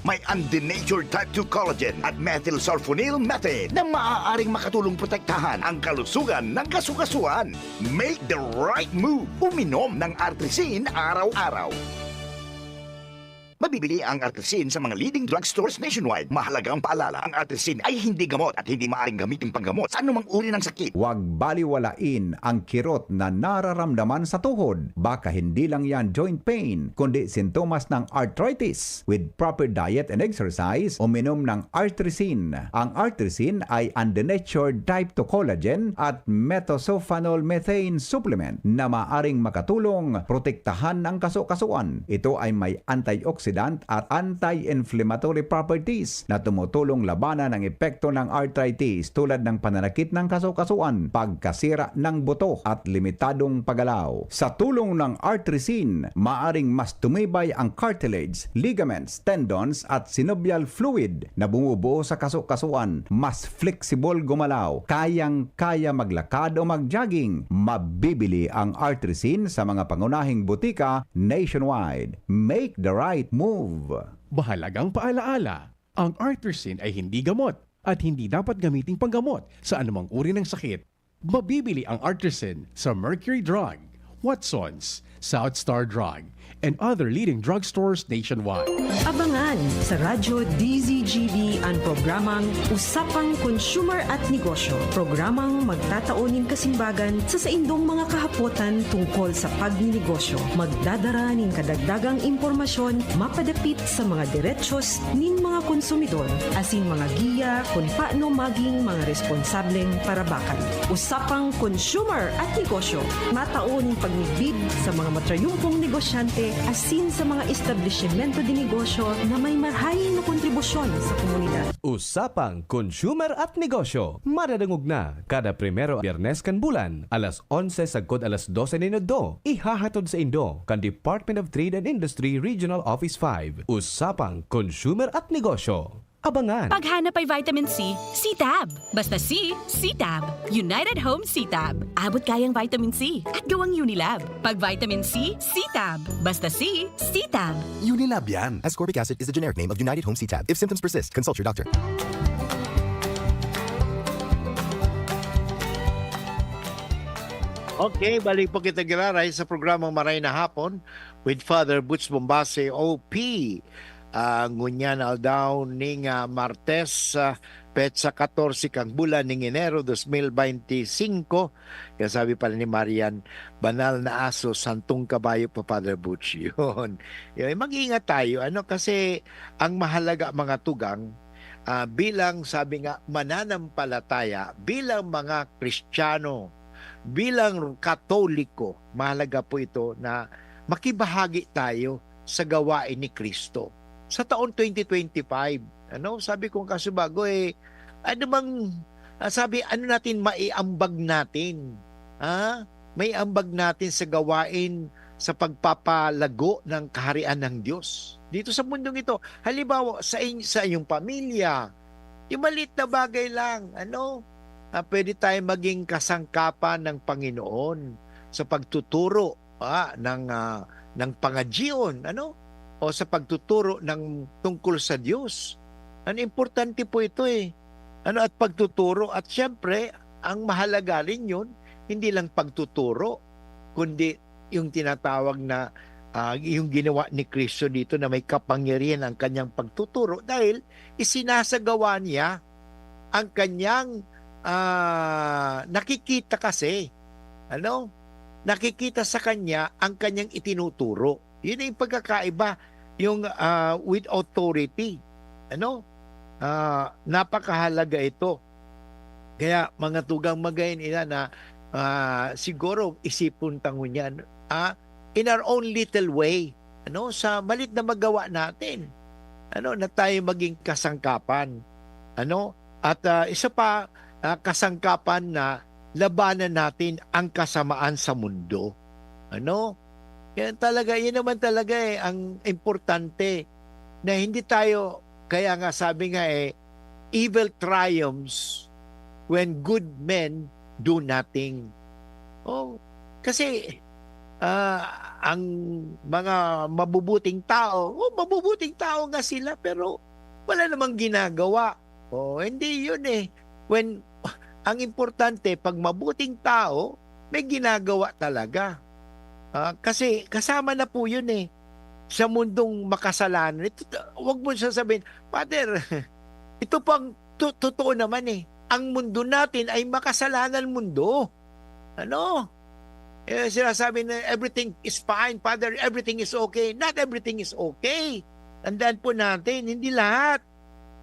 May undenatured type two collagen at methylsulfonyl methane na maaaring makatulong protektahan ang kalusugan ng kasukasuan. Make the right move. Uminom ng Artrisin araw-araw. Mabibili ang Artrisin sa mga leading drugstores nationwide. Mahalagang paalala, ang Artrisin ay hindi gamot at hindi maaaring gamitin panggamot sa anumang uri ng sakit. Huwag baliwalain ang kirot na nararamdaman sa tuhod. Baka hindi lang yan joint pain, kundi sintomas ng arthritis. With proper diet and exercise, uminom ng Artrisin. Ang Artrisin ay undenatured type two collagen at methylsulfonyl methane supplement na maaring makatulong protektahan ang kasukasuan. Ito ay may antioxidant at anti-inflammatory properties na tumutulong labanan ang epekto ng arthritis tulad ng pananakit ng kasukasuan, pagkasira ng buto at limitadong paggalaw. Sa tulong ng Artrisin, maaring mas tumibay ang cartilage, ligaments, tendons at synovial fluid na bumubuo sa kasukasuan. Mas flexible gumalaw, kayang-kaya maglakad o mag-jogging. Mabibili ang Artrisin sa mga pangunahing butika nationwide. Make the right move. Mahalagang paalaala, ang Artrisin ay hindi gamot at hindi dapat gamiting panggamot sa anumang uri ng sakit. Mabibili ang Artrisin sa Mercury Drug, Watson's, South Star Drug, and other leading drugstores nationwide. Abangan sa Radyo D Z G B an programang Usapang Consumer at Negosyo, programang magtatao nin kasimbagan sa saindong mga kahapotan tungkol sa pagninegosyo. Magdadara nin kadagdagang impormasyon mapadapit sa mga derechos nin mga konsumidor asin mga giya kun paano maging mga responsableng parabakan. Usapang Consumer at Negosyo, matao nin pagmidbid sa mga matrayumpong negosyante asin sa mga establisimento de negosyo na may marahay na kontribusyon sa komunidad. Usapang Consumer at Negosyo, madadangog na kada primero Biyernes kan bulan, alas onse sagkod alas dose nin udto. Ihahatod saindo kan Department of Trade and Industry Regional Office five. Usapang Consumer at Negosyo. Abangan! Paghanap ay vitamin C, C-Tab. Basta C, C-Tab. United Home C-Tab. Abot kayang vitamin C at gawang Unilab. Pag vitamin C, C-Tab. Basta C, C-Tab. Unilab yan. Ascorbic acid is the generic name of United Home C-Tab. If symptoms persist, consult your doctor. Okay, balik po kita giraray sa programang Maray na Hapon with Father Butch Bombase, O P. Ah, ngunyan aldaw ning, ah, Martes, ah, petsa katorse kang bulan ning Enero dos mil baynte singko. Kaya sabi pala ni Marian, "Banal na aso, santong kabayo pa, Father Butch." Yun. Yun, mag-ingat tayo, ano, kasi ang mahalaga, mga tugang, ah, bilang, sabi nga, mananampalataya, bilang mga Kristiyano, bilang Katoliko, mahalaga po ito na makibahagi tayo sa gawain ni Kristo. Sa taon twenty twenty-five, ano, sabi kong kasubago, eh, ano bang, ah, sabi, ano natin maiambag natin? Ha? Maiambag natin sa gawain sa pagpapalago ng kaharian ng Diyos dito sa mundong ito. Halimbawa, sa, in- sa inyong pamilya, yung maliit na bagay lang, ano, ah, pwede tayo maging kasangkapan ng Panginoon sa pagtuturo, ah, ng, ah, ng pangadyion, ano, o sa pagtuturo ng tungkol sa Diyos. Ano, importante po ito eh. Ano, at pagtuturo, at siyempre, ang mahalaga rin yun, hindi lang pagtuturo, kundi yung tinatawag na, ah, yung ginawa ni Kristo dito na may kapangyarihan ang kanyang pagtuturo dahil isinasagawa niya ang kanyang, ah, nakikita kasi, ano? Nakikita sa kanya ang kanyang itinuturo. Yun ang pagkakaiba, yung, ah, with authority. Ano? Ah, napakahalaga ito. Kaya, mga tugang, magayon ina na, ah, siguro isipon ta ngunyan, ah, in our own little way, ano, sa malit na magawa natin, ano, na tayo maging kasangkapan, ano? At, ah, isa pa, ah, kasangkapan na labanan natin ang kasamaan sa mundo, ano? Yan talaga, yun naman talaga, eh, ang importante, na hindi tayo, kaya nga sabi nga, eh, "Evil triumphs when good men do nothing." Oh, kasi, ah, ang mga mabubuting tao, oh, mabubuting tao nga sila, pero wala namang ginagawa. Oh, hindi yun, eh. When, ang importante, 'pag mabuting tao, may ginagawa talaga. Ah, kasi kasama na po yun, eh, sa mundong makasalanan. Ito, wag mo sasabihin, "Father, ito pang to totoo naman, eh. Ang mundo natin ay makasalanan mundo." Ano? Eh, sinasabi na, "Everything is fine, Father. Everything is okay." Not everything is okay. Tandaan po natin, hindi lahat.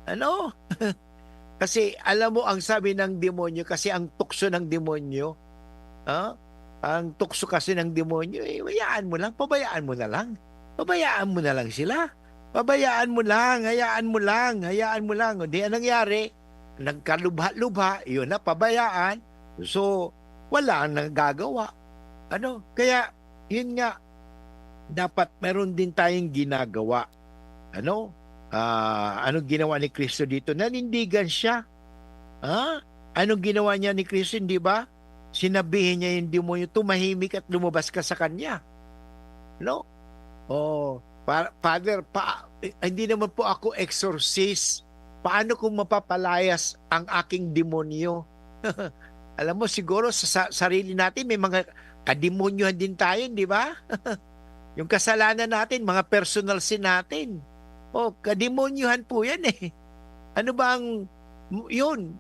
Ano? Kasi alam mo ang sabi ng demonyo, kasi ang tukso ng demonyo, ah, ang tukso kasi ng demonyo, eh, hayaan mo lang, pabayaan mo na lang. Pabayaan mo na lang sila. Pabayaan mo lang, hayaan mo lang, hayaan mo lang. O di, anong nangyari? Nagkalubha-lubha, yun na, pabayaan. So, wala nang nagagawa. Ano? Kaya, yun nga, dapat meron din tayong ginagawa. Ano? Ah, anong ginawa ni Cristo dito? Nanindigan siya. Ha? Anong ginawa niya ni Cristo, hindi ba? Sinabihan niya yung demonyo, "Tumahimik at lumabas ka sa kanya." No? Oh, pa-, "Father, pa-, eh, hindi naman po ako exorcist. Paano kung mapapalayas ang aking demonyo?" Alam mo, siguro sa, sa sarili natin, may mga kademonyohan din tayo, di ba? Yung kasalanan natin, mga personal sin natin. Oh, kademonyohan po yan, eh. Ano ba ang, yun?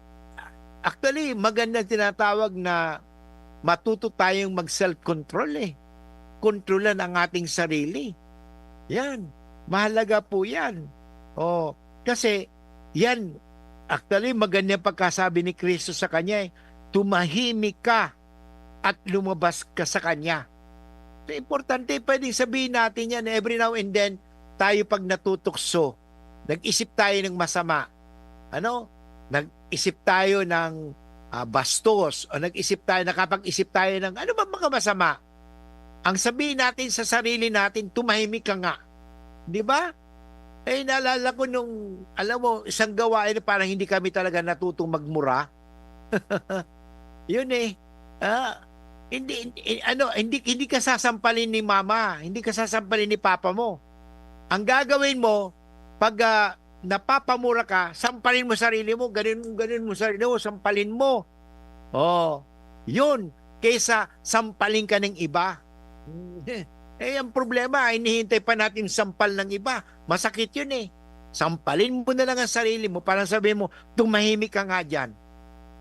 Actually, magandang tinatawag na matuto tayong mag-self-control, eh. Kontrolan ang ating sarili. Yan. Mahalaga po yan. Oh, kasi yan, actually, maganda yung pagkasabi ni Cristo sa kanya, eh, "Tumahimik ka at lumabas ka sa kanya." So, importante, pwedeng sabihin natin yan every now and then, tayo pag natutukso, nag-isip tayo ng masama. Ano? Nag-isip tayo ng, ah, bastos, o nag-isip tayo, nakapag-isip tayo ng ano ba mga masama. Ang sabihin natin sa sarili natin, "Tumahimik ka nga." Di ba? Eh, naalala ko nung, alam mo, isang gawain na parang hindi kami talaga natutong magmura. Yun eh. Ah, hindi, hindi, ano, hindi, hindi ka sasampalin ni mama, hindi ka sasampalin ni papa mo. Ang gagawin mo, pag, ah, napapamura ka, sampalin mo sarili mo, ganun, ganun mo sarili mo, sampalin mo. Oh, yun, kaysa sampalin ka ng iba. Eh, ang problema, hinihintay pa natin sampal ng iba. Masakit yun eh. Sampalin mo na lang ang sarili mo, parang sabi mo, "Tumahimik ka nga dyan."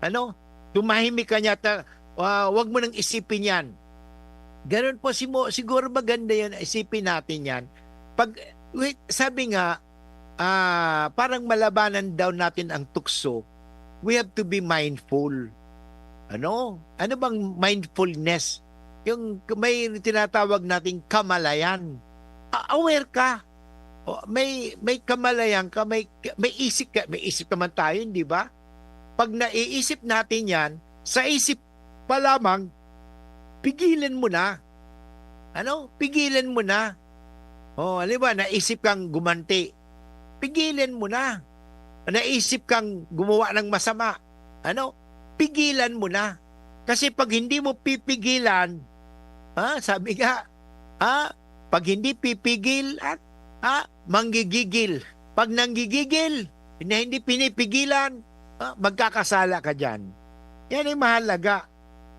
Ano? "Tumahimik ka nga, ta-, ah, wag mo nang isipin yan." Ganun po, simo-, siguro maganda yun, isipin natin yan. Pag, wait, sabi nga, ah, parang malabanan daw natin ang tukso, we have to be mindful. Ano? Ano bang mindfulness? Yung may tinatawag nating kamalayan. A-, aware ka. O, may, may kamalayan ka, may, may isip ka, may isip naman tayo, di ba? Pag naiisip natin yan, sa isip pa lamang, pigilan mo na. Ano? Pigilan mo na. O, halimbawa, naisip kang gumanti. Pigilan mo na. Naisip kang gumawa ng masama. Ano? Pigilan mo na. Kasi pag hindi mo pipigilan, ha, sabi nga, ha, pag hindi pipigil at, ha, manggigigil. Pag nanggigigil, na hindi pinipigilan, ha, magkakasala ka diyan. Yan ay mahalaga.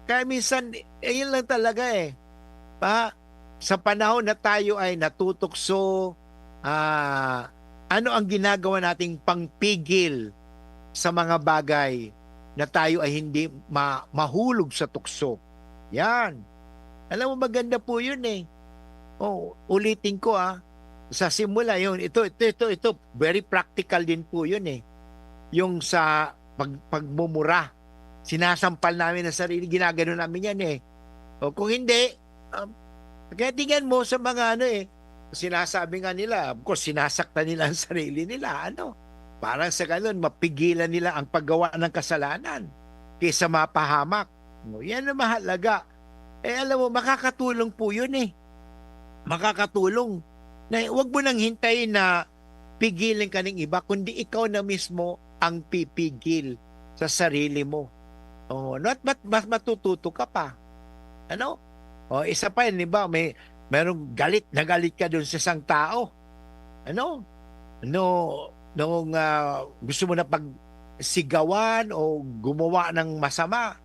Kaya minsan, eh, yun lang talaga eh. Pa, sa panahon na tayo ay natutukso, ah, ano ang ginagawa nating pangpigil sa mga bagay na tayo ay hindi ma-, mahulog sa tukso? Yan. Alam mo, maganda po yun eh. Oh, ulitin ko, ah, sa simula yun, ito, ito, ito, ito, very practical din po yun eh. Yung sa pag-, pagmumura, sinasampal namin ang sarili, ginagano namin yan eh. O kung hindi, um, kaya tingnan mo sa mga ano eh, sinasabi nga nila, of course, sinasaktan nila ang sarili nila, ano? Parang sa ganun, mapigilan nila ang paggawa ng kasalanan kaysa mapahamak. No, yan ang mahalaga. Eh, alam mo, makakatulong po yun eh. Makakatulong. Na, wag mo nang hintayin na pigilan ka ng iba, kundi ikaw na mismo ang pipigil sa sarili mo. Oh, no, at mat-, mas matututo ka pa. Ano? O, isa pa yun, di ba? May, merong galit na galit ka dun sa isang tao. Ano? No, nung, ah, gusto mo na pagsigawan o gumawa ng masama,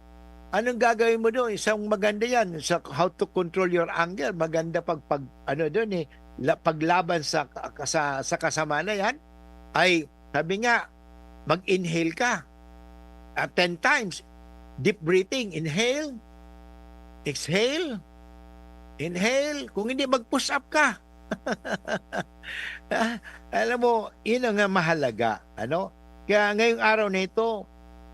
anong gagawin mo doon? Isang maganda yan, sa how to control your anger. Maganda pag, pag, ano doon eh, la-, paglaban sa, sa, sa kasama na yan, ay, sabi nga, mag-inhale ka. Ah, ten times. Deep breathing. Inhale. Exhale. Inhale. Kung hindi, mag-push up ka. Ah, alam mo, yun ang nga mahalaga, ano? Kaya ngayong araw na ito,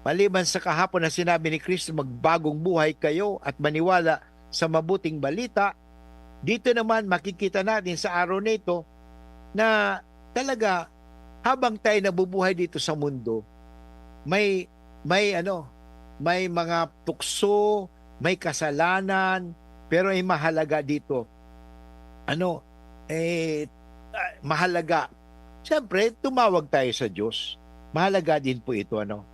maliban sa kahapon na sinabi ni Kristo, "Magbagong buhay kayo at maniwala sa mabuting balita," dito naman makikita natin sa araw na ito na talaga, habang tayo nabubuhay dito sa mundo, may, may ano, may mga tukso, may kasalanan, pero ang mahalaga dito, ano, eh, ah, mahalaga, siyempre, tumawag tayo sa Diyos. Mahalaga din po ito, ano?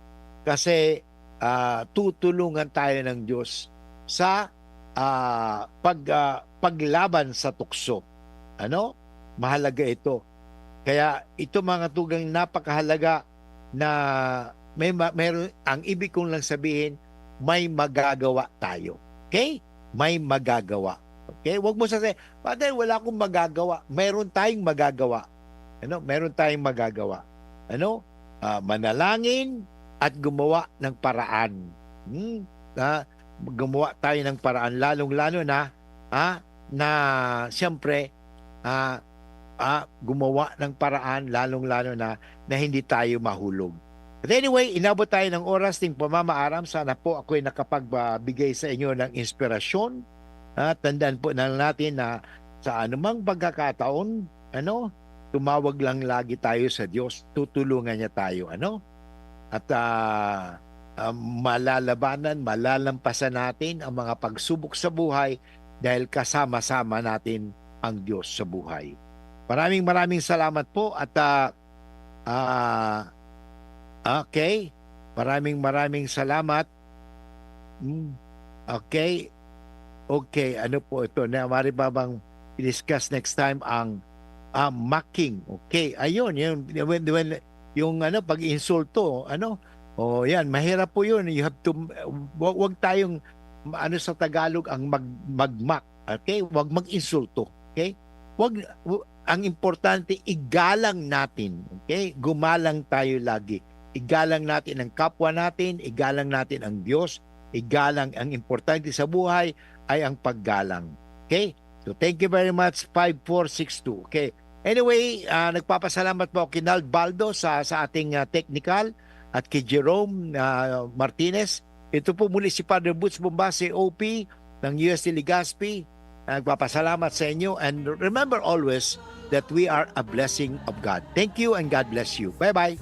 Kasi, ah, tutulungan tayo ng Diyos sa, ah, pag, ah, paglaban sa tukso. Ano? Mahalaga ito. Kaya ito, mga tugang, napakahalaga na may ma-, meron, ang ibig kong lang sabihin, may magagawa tayo. Okay? May magagawa. Okay? Wag mo sasabihin, "Father, wala akong magagawa." Meron tayong magagawa. Ano? Meron tayong magagawa. Ano? Ah, manalangin at gumawa ng paraan. Hmm? Ah, gumawa tayo ng paraan, lalong-lalo na, ah, na siyempre, ah, ah, gumawa ng paraan, lalong-lalo na, na hindi tayo mahulog. But anyway, inabot tayo ng oras ning pamamaaram. Sana po ako'y nakapagbigay sa inyo ng inspirasyon. Ah, tandaan po na lang natin na sa anumang pagkakataon, ano, tumawag lang lagi tayo sa Diyos. Tutulungan niya tayo, ano? At, ah, ah, malalabanan, malalampasan natin ang mga pagsubok sa buhay dahil kasama-sama natin ang Diyos sa buhay. Maraming, maraming salamat po at, ah, ah, okay. Maraming, maraming salamat. Hmm. Okay. Okay, ano po ito? Na, mari ba bang i-discuss next time ang, ah, mocking? Okay, ayun, yun, when, when, yung ano, pag-insulto, ano? O, yan, mahirap po yun. You have to, wag, wag tayong, ano sa Tagalog, ang mag-, mag-mock. Okay? Wag mag-insulto. Okay? Wag, w-, ang importante, igalang natin. Okay? Gumalang tayo lagi. Igalang natin ang kapwa natin, igalang natin ang Diyos, igalang, ang importante sa buhay ay ang paggalang. Okay? So, thank you very much, five four six two. Okay. Anyway, ah, nagpapasalamat po ako kay Nald Baldo sa, sa ating, ah, technical at kay Jerome, ah, Martinez. Ito po muli si Father Boots Bombase, O P ng U S T Legazpi. Nagpapasalamat sa inyo. And remember always that we are a blessing of God. Thank you and God bless you. Bye-bye.